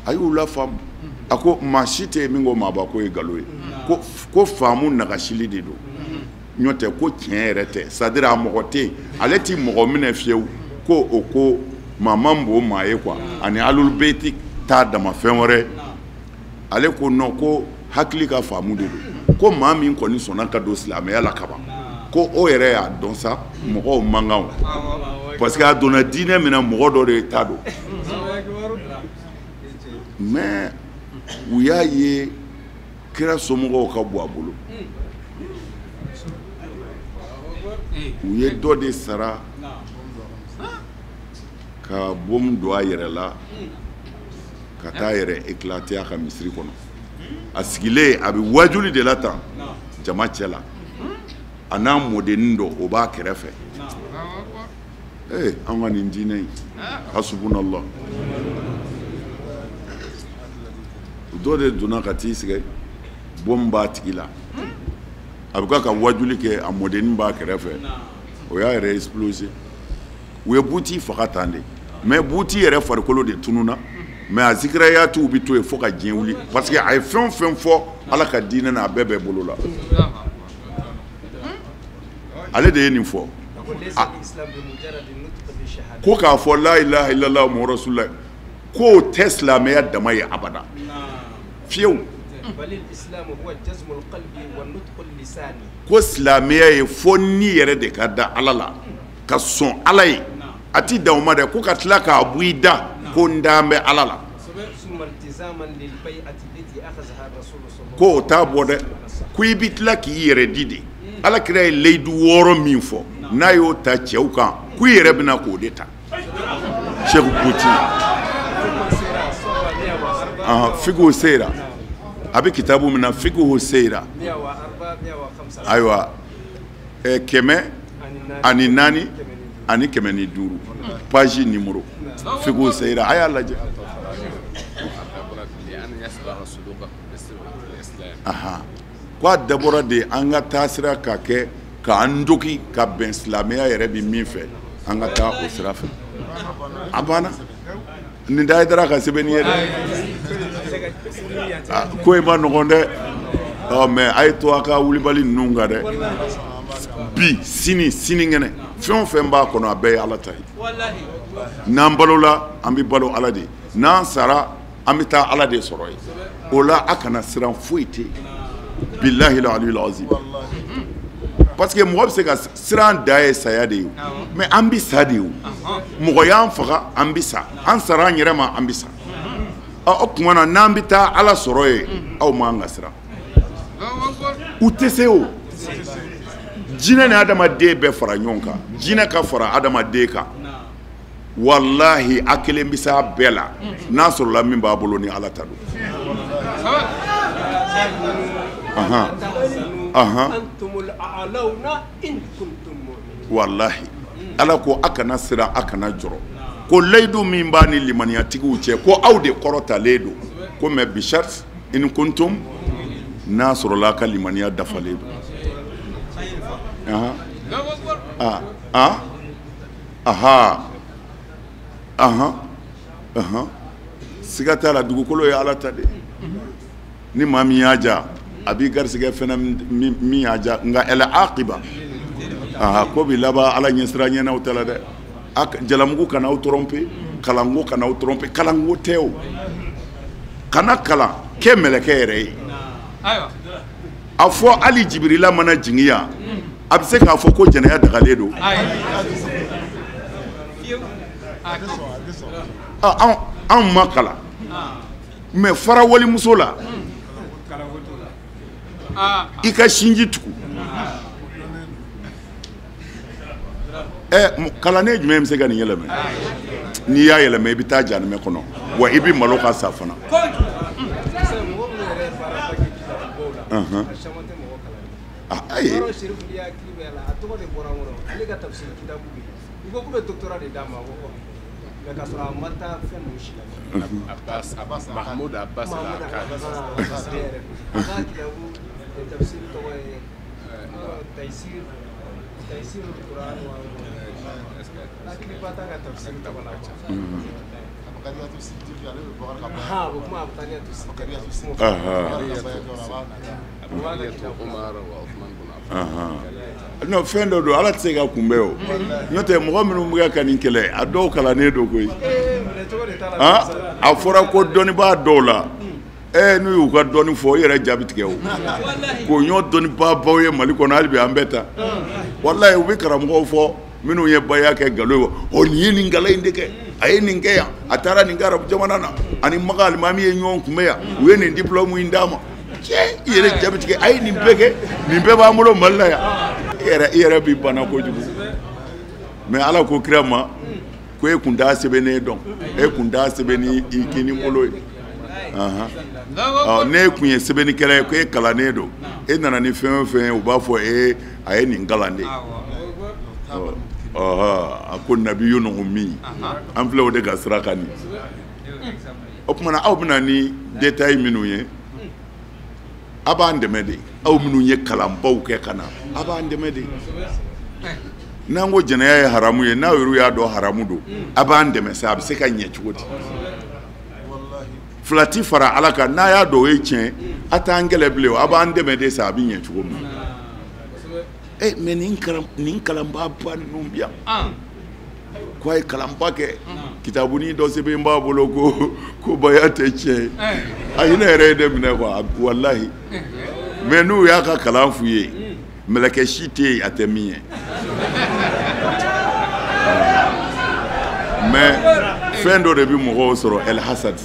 a y'u lafaamu. A ko maa si tɛ yen min ko maaba ko ye nkalon ye, ko faamu nagasili de don, n'o tɛ ko tiɲɛ yɛrɛ tɛ. C'est-à-dire a mɔgɔ tɛ yen, ale ti mɔgɔ minɛ fiyewu ko o ko maa man bon maa ye quoi, ani alul beyti t'a dama fɛn wɛrɛ. Ale ko non, ko hakili ka faamu de don, ko maa min kɔni sɔnna ka don silamɛya la kaban, ko o yɛrɛ y'a dɔn sa mɔgɔw man kan o, parce que a donna diinɛ min na mɔgɔ dɔ de ta don. Mais u y'a ye kira somɔgɔw ka bɔ a bolo, u ye dɔ de sara ka bom don a yɛrɛ la ka taa yɛrɛ éclater a ka misiri kɔnɔ. A sigilen a bɛ wajuli de la tan jama cɛ la, a n'a mɔdennin dɔ o b'a kɛrɛfɛ. Ee, an ka nin diinɛ in, hasubunallah. Dɔ de donna ka t'i sigi, bom b'a tigi la, a bɛ ka wajuli kɛ, a mɔdennin b'a kɛrɛfɛ, o y'a yɛrɛ exploser. U ye Bouti faga tan de, mais Bouti yɛrɛ farikolo de tununna, mais a zikirayatiw bɛ to yen fo ka diɲɛ wuli, parce que a ye fɛn o fɛn fɔ Ala ka diinɛ na, a bɛɛ bɛ bolo la. Ale de ye nin fɔ ko k'a fɔ la ilaha illallah muhammadu rasulullah, k'o tɛ silamɛya dama ye abada fiyewu. Ko silamɛya ye fo ni yɛrɛ de ka da Ala la, ka sɔn Ala ye, A ti dan o ma dɛ, ko ka tila k'a bɔ i da ko n dan bɛ Ala la. Ko o t'a bɔ dɛ, ko i bɛ tila k'i yɛrɛ di de. Ala kira ye layidu 6 min fɔ, n'a y'o ta cɛw kan, ko i yɛrɛ bɛna k'o de ta. Seku Buti fiqhu seyira, a bɛ kitabu min na fiqhu seyira, ayiwa 104 ani 105 page numéro fiqhu seyira, a y'a lajɛ. Ko a dabɔra de an ka taa sira ka kɛ k'an dogi ka bɛn silamɛya yɛrɛ bɛ min fɛ, an ka taa o sira fɛ. A banna. Nin da ye dara ka sɛbɛnni ye dɛ. Ko in ma nɔgɔn dɛ. Ɔ mais a ye to a ka wulibali ninnu kan dɛ. Bi sini sinikɛnɛ fɛn o fɛn b'a kɔnɔ a bɛɛ ye Ala ta ye. N'an balola an bɛ balo Ala de ye, n'an sara an bɛ taa Ala de sɔrɔ yen. O la a kana siran foyi tɛ yen. Bilahi aliyul azim. Parce que mɔgɔ bɛ se ka siran da ye saya de ye, mais an bɛ sa de ye. Mɔgɔ y'an faga an bɛ sa, an sara an yɛrɛ ma an bɛ sa. Ɔ o tuma na n'an bɛ taa Ala sɔrɔ yen, aw m'an ka siran. U tɛ se o. Jinɛ ni adamaden bɛɛ fara ɲɔgɔn kan, jinɛ ka fara adamaden kan. Walahi a kelen bɛ se a bɛɛ la n'a sɔrɔla min b'a bolo ni Ala ta don. Walahi Ala ko a kana siran, a kana jɔrɔ. Ko layidu min b'a ni limaniyatigiw cɛ, ko aw de kɔrɔtalen don. Ko mais bishart in kuntum, n'a sɔrɔla a ka limaniya dafalen don. Siga t'a la, dugukolo ye Ala ta de ye. Ni maa min y'a ja, a b'i garisɛgɛ fɛnɛ min y'a ja, nka ɛlɛ aqiba, ko bi laban Ala ɲɛsira ɲɛnaw ta la dɛ. Jalamugu kana aw tromper, kalanko kana aw tromper, kalanko tɛ o. Kana kalan kɛ mɛlɛkɛ yɛrɛ ye. A fɔ hali Jibirila mana jigin yan, a bɛ se k'a fɔ ko jɛnɛya dagalen don. Anw ma kalan, mais fara walimuso la, i ka sinji tugu. Kalannen jumɛn bɛ se ka nin yɛlɛmɛ? N'i y'a yɛlɛmɛ i bɛ taa jahanamɛ kɔnɔ, wa i bɛ malo ka sa fana. Ayi. Mahmoud Abbas Non, fɛn dɔ don Ala tɛ se ka kunbɛn o. N'o tɛ mɔgɔ minnu bɛ ka nin kɛlɛ, a dɔw kalannen don koyi. A fɔra ko dɔnnibaa dɔw la, n'u y'u ka dɔnni fɔ, i yɛrɛ jaabi tigɛ o. K'o ɲɔ dɔnnibaabaw ye Mali kɔnɔ hali bi an bɛɛ ta. Walahi u bɛ karamɔgɔw fɔ minnu ye baya kɛ nkalon ye. Ɔ nin ye nin nkalon in de kɛ, a ye nin kɛ yan, a taara nin kɛ arabu jamana na, ani Maka alimami ye ɲɔgɔn kunbɛn yan, u ye nin diplôme in d'a ma. Cɛ, i yɛrɛ jaabi tigɛ, a ye nin bɛɛ kɛ, nin bɛɛ b'an bolo Mali la yan. I yɛrɛ b'i bana kojugu. Mais Ala ko kira ma ko e kun t'a sɛbɛnnen dɔn, e kun t'a sɛbɛn ni i kini bolo ye. Ne kun ye sɛbɛnnikɛla ye, ko e kalannen don, e nana ni fɛn o fɛn ye, u b'a fɔ e a ye nin kalan de. A ko nabiyun ummi, an filɛ o de ka sira kan nin. O tuma na aw bɛna ni détail minnu ye, a b'an dɛmɛ de. Aw minnu ye kalanbaw kɛ ka na, a b'an dɛmɛ de. N'an ko jɛnɛya ye haramu ye, n'aw yɛrɛ y'a dɔn haramu don, a b'an dɛmɛ sa, a bɛ se ka ɲɛ cogo di? Fila ti fara Ala kan, n'a y'a dɔn o ye tiɲɛ, a t'an kɛlɛ bilen, a b'an dɛmɛ de sa, a bɛ ɲɛ cogo min na. Mais nin kalanba ba ninnu bi yan, ko a ye kalanba kɛ, kitabuni dɔ sɛbɛn b'a bolo ko baya tɛ tiɲɛ ye. A hinɛ yɛrɛ ye ne minɛ quoi, walahi. Mais n'u y'a ka kalan f'u ye, mɛlɛkɛ si tɛ yen a tɛ min ye. Mais fɛn dɔ de bɛ mɔgɔw sɔrɔ El Hasad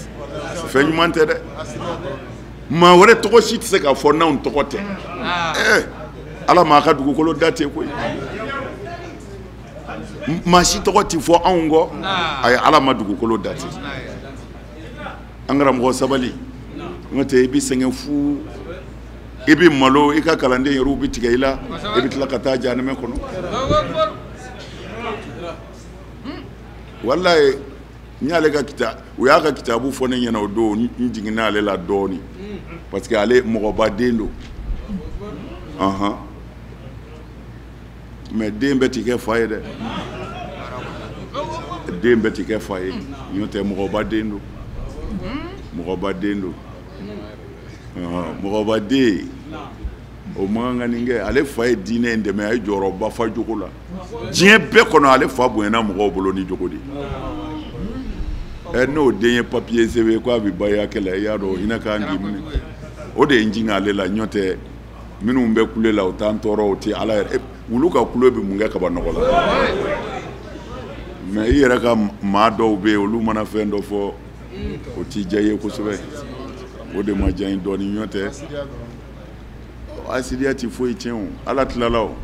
fɛn ɲuman tɛ dɛ maa wɛrɛ tɔgɔ si tɛ se ka fɔ n'anw tɔgɔ tɛ ɛɛ Ala m'a ka dugukolo da ten koyi maa si tɔgɔ tɛ fɔ anw kɔ ayi Ala ma dugukolo da ten an karamɔgɔ sabali n'o tɛ i bɛ sɛgɛn fu i bɛ malo i ka kalanden yɛrɛw bɛ tigɛ i la i bɛ tila ka taa jahanamɛ kɔnɔ walayi n y'ale ka kita u y'a ka kitabu fɔ ne ɲɛna o don n jiginna ale la dɔɔnin parce que ale mɔgɔba den don ɔhɔn mais den bɛɛ ti kɛ fa ye dɛ den bɛɛ ti kɛ fa ye n'o tɛ mɔgɔba den don mɔgɔba den don mɔgɔba den o man kan ka nin kɛ ale fa ye diinɛ in dɛmɛ a ye jɔyɔrɔba fa jogo la diɲɛ bɛɛ kɔnɔ ale fa bonyana mɔgɔw bolo ni jogo de ye n'o den ye papiye sɛbɛn ko a bɛ baya kɛlɛ i y'a dɔn hinɛ kan k'i minɛ o de ye n jigin ale la n'o tɛ minnu bɛ kule la o t'an tɔɔrɔ o tɛ ala yɛrɛ wulu ka kule bɛ mun kɛ kaba nɔgɔ la mais i yɛrɛ ka maa dɔw bɛ yen olu mana fɛn dɔ fɔ o t'i diya i ye kosɛbɛ o de ma diya n ye dɔɔnin n'o tɛ asidiya ti foyi tiɲɛ o ala tilala o.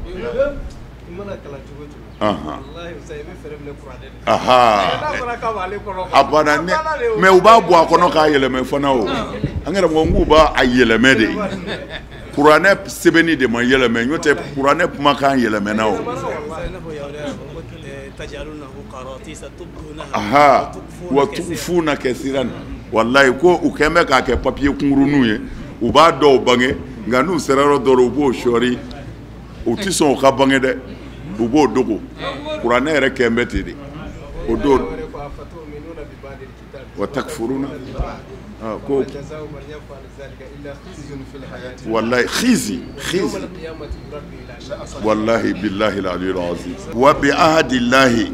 A banna mais u b'a bɔ a kɔnɔ k'a yɛlɛmɛ fana o an karamɔgɔ n k'u b'a yɛlɛmɛ de kuranɛ sɛbɛnni de ma yɛlɛmɛ n'o tɛ kuranɛ kumakan yɛlɛmɛna o. Wa tukfuna kasiran walayi ko u kɛn bɛ k'a kɛ papiye kunkuruninw ye u b'a dɔw bange nka n'u sera yɔrɔ dɔ la u b'o sɔɔri u tɛ sɔn o ka bange dɛ u b'o dogo kuranɛ yɛrɛ kɛn bɛ ten de o don wa takfuruna ko walayi khizi khizi walahi bilahi aliyul azim wa bi ahadillahi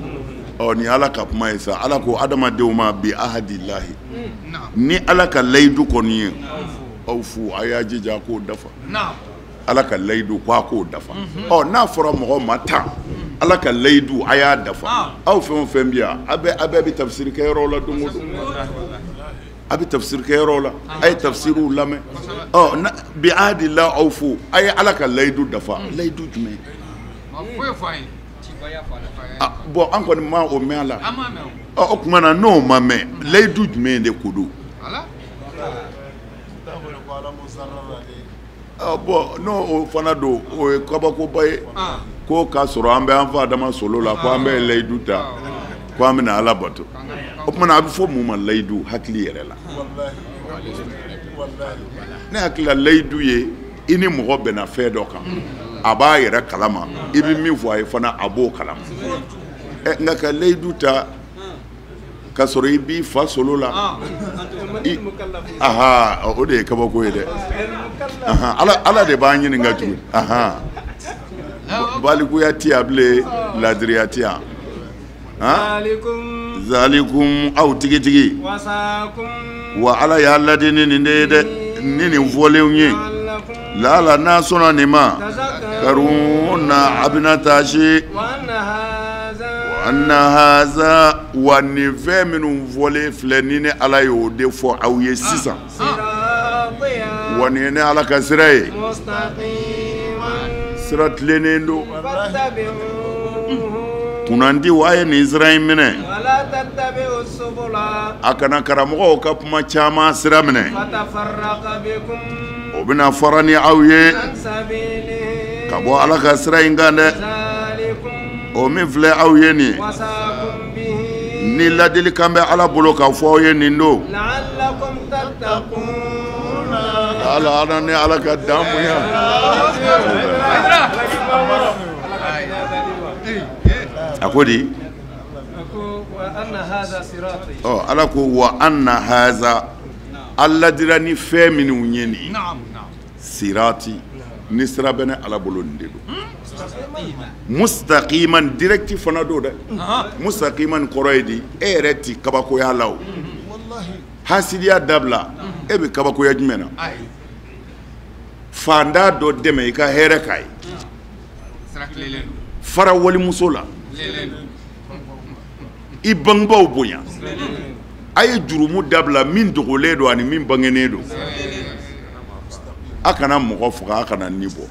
ɔ ni ala ka kuma ye sa ala ko adamadenw ma bi ahadillahi ni ala ka layidu kɔni ye aw fu a y'a jija k'o dafa ala ka layidu ko a k'o dafa ɔ n'a fɔra mɔgɔ ma tan ala ka layidu a y'a dafa aw fɛn o fɛn bi yan a bɛɛ bɛ tafsiri kɛ yɔrɔ la don o don a bɛ tafsiri kɛ yɔrɔ la a ye tafsiriw lamɛn ɔ bi ahadillahi aw fu a ye ala ka layidu dafa layidu jumɛn bon an kɔni ma o mɛn a la ɔ o tuma na n'o ma mɛn layidu jumɛn de ko don bon n'o o fana don o ye kabakoba ye ko k'a sɔrɔ an bɛ an fa adama solo la ko an bɛ layidu ta ko an bɛna ala bato o tuma na a bɛ fɔ mun ma layidu hakili yɛrɛ la ne hakili la layidu ye i ni mɔgɔ bɛnna fɛn dɔ kan a b'a yɛrɛ kalama i bɛ min fɔ a ye fana a b'o kalama nka ka layidu ta k'a sɔrɔ i b'i fa solo la aha o de ye kabako ye dɛ ala de b'an ɲininka tuguni balikuya ti yan bilen ladiriya ti yan zalikum aw tigitigi wa ala y'a ladi ni nin de ye dɛ ni nin fɔlenw ye lala n'a sɔnna nin ma karuna a bɛna taasi anna haza wa nin fɛn minnu fɔlen filɛ ni ne ala y'o de fɔ aw ye sisan wa nin ye ne ala ka sira ye sira tilennen don kunnandi wa a ye nin sira in minɛ a kana karamɔgɔw ka kuma caman sira minɛ o bɛna fara ni aw ye ka bɔ ala ka sira in kan dɛ o min filɛ aw ye nin ye ni ladilikan bɛ ala bolo k'a fɔ aw ye nin don ala ala ni ala ka dan bonya a ko di ɔ ala ko wa anna haza ala ladira ni fɛn minnu ye nin sirati ni sira bɛ ne ala bolo nin de don mustaqiman direct fana don dɛ mustaqiman kɔrɔ ye di e yɛrɛ ti kabakoya la o hasidiya dabila e bɛ kabakoya jumɛn na fantan dɔ dɛmɛ i ka hɛrɛ k'a ye fara walimuso la I bangebaaw bonya. A ye jurumu dabila min dogolen don ani min bangenen don. A kana mɔgɔ faga, a kana ni bɔ.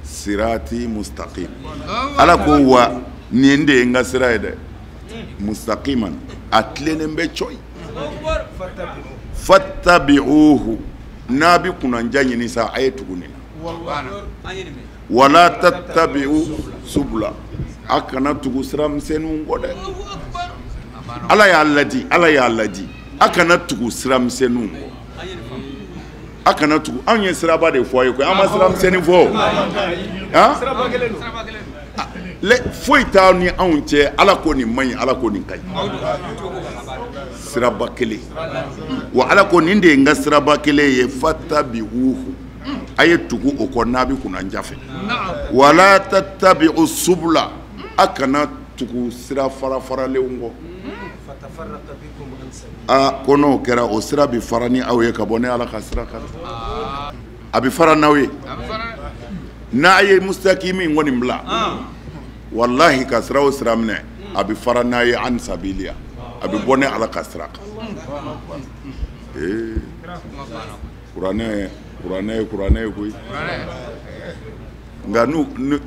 Sirati mustaqim. Ala ko wa nin de ye n ka sira ye dɛ. Mustaqiman, a tilennen bɛ cɔyi. Fattabi'uhu, n'a bɛ kunnanja ɲini sa, a ye tugu nin na. Wala tattabi'u subula, a kana tugu sira misɛnninw kɔ dɛ. Ala y'a ladi, Ala y'a ladi, a kana tugu sira misɛnninw kɔ. A kana tugu. Anw ye siraba de fɔ a ye koyi, an ma sira misɛnnin fɔ. Han? Foyi t'aw ni anw cɛ. Ala ko nin man ɲi, Ala ko nin ka ɲi. Siraba kelen. Wa Ala ko nin de ye n ka siraba kelen ye, fattabi'uhu, a ye tugu o kɔ n'a bɛ kunnanja fɛ. Wala tattabi'u subula, a kana tugu sira fara faralenw kɔ. Aa, ko n'o kɛra, o sira bɛ fara ni aw ye ka bɔ ne Ala ka sira kan. A bɛ fara n'aw ye. N'a ye mustakimi in kɔni bila, walahi, ka sira o sira minɛ, a bɛ fara n'a ye an sabiliya, a bɛ bɔ ne Ala ka sira kan. Ee, kuranɛ, kuranɛ ye kuranɛ ye koyi. Nka n'u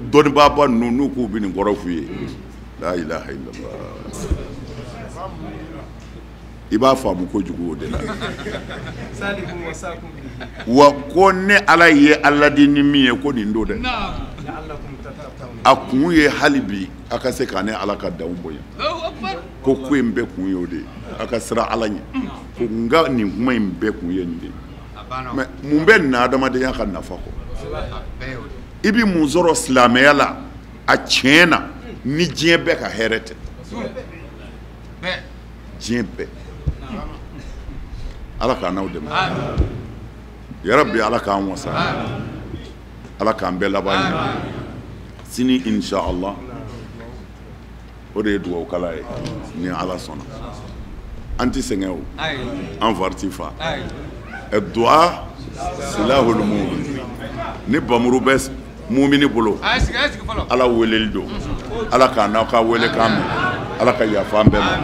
dɔnnibaaba ninnu, n'u k'u bɛ nin kɔrɔ f'u ye, la ilaha illallah, i b'a faamu kojugu o de la. Wa ko ne Ala ye ala di ni min ye, ko nin don dɛ, a kun ye hali bi a ka se ka ne Ala ka danw bonya. Ko in bɛɛ kun ye o de ye, a ka siran Ala ɲɛ. Ko nka nin kuma in bɛɛ kun ye nin de ye. Mais mun bɛ na adamadenya ka nafa kɔ? I bɛ mun sɔrɔ silamɛya la a tiɲɛ na ni diɲɛ bɛɛ ka hɛrɛ tɛ? Diɲɛ bɛɛ. Ala k'an n'aw dɛmɛ yarabi. Ala k'an wasa, Ala k'an bɛɛ laban ɲɛ. Sini inshallah, o de ye dugawu kala ye. Ni Ala sɔnna, an tɛ sɛgɛn o, an fari ti fa. Du'a silahul mu'min. Ni bamuru bɛ mumini bolo, Ala weleli don. Ala k'an n'aw ka wele k'an mɛn. Ala ka yafa an bɛɛ ma.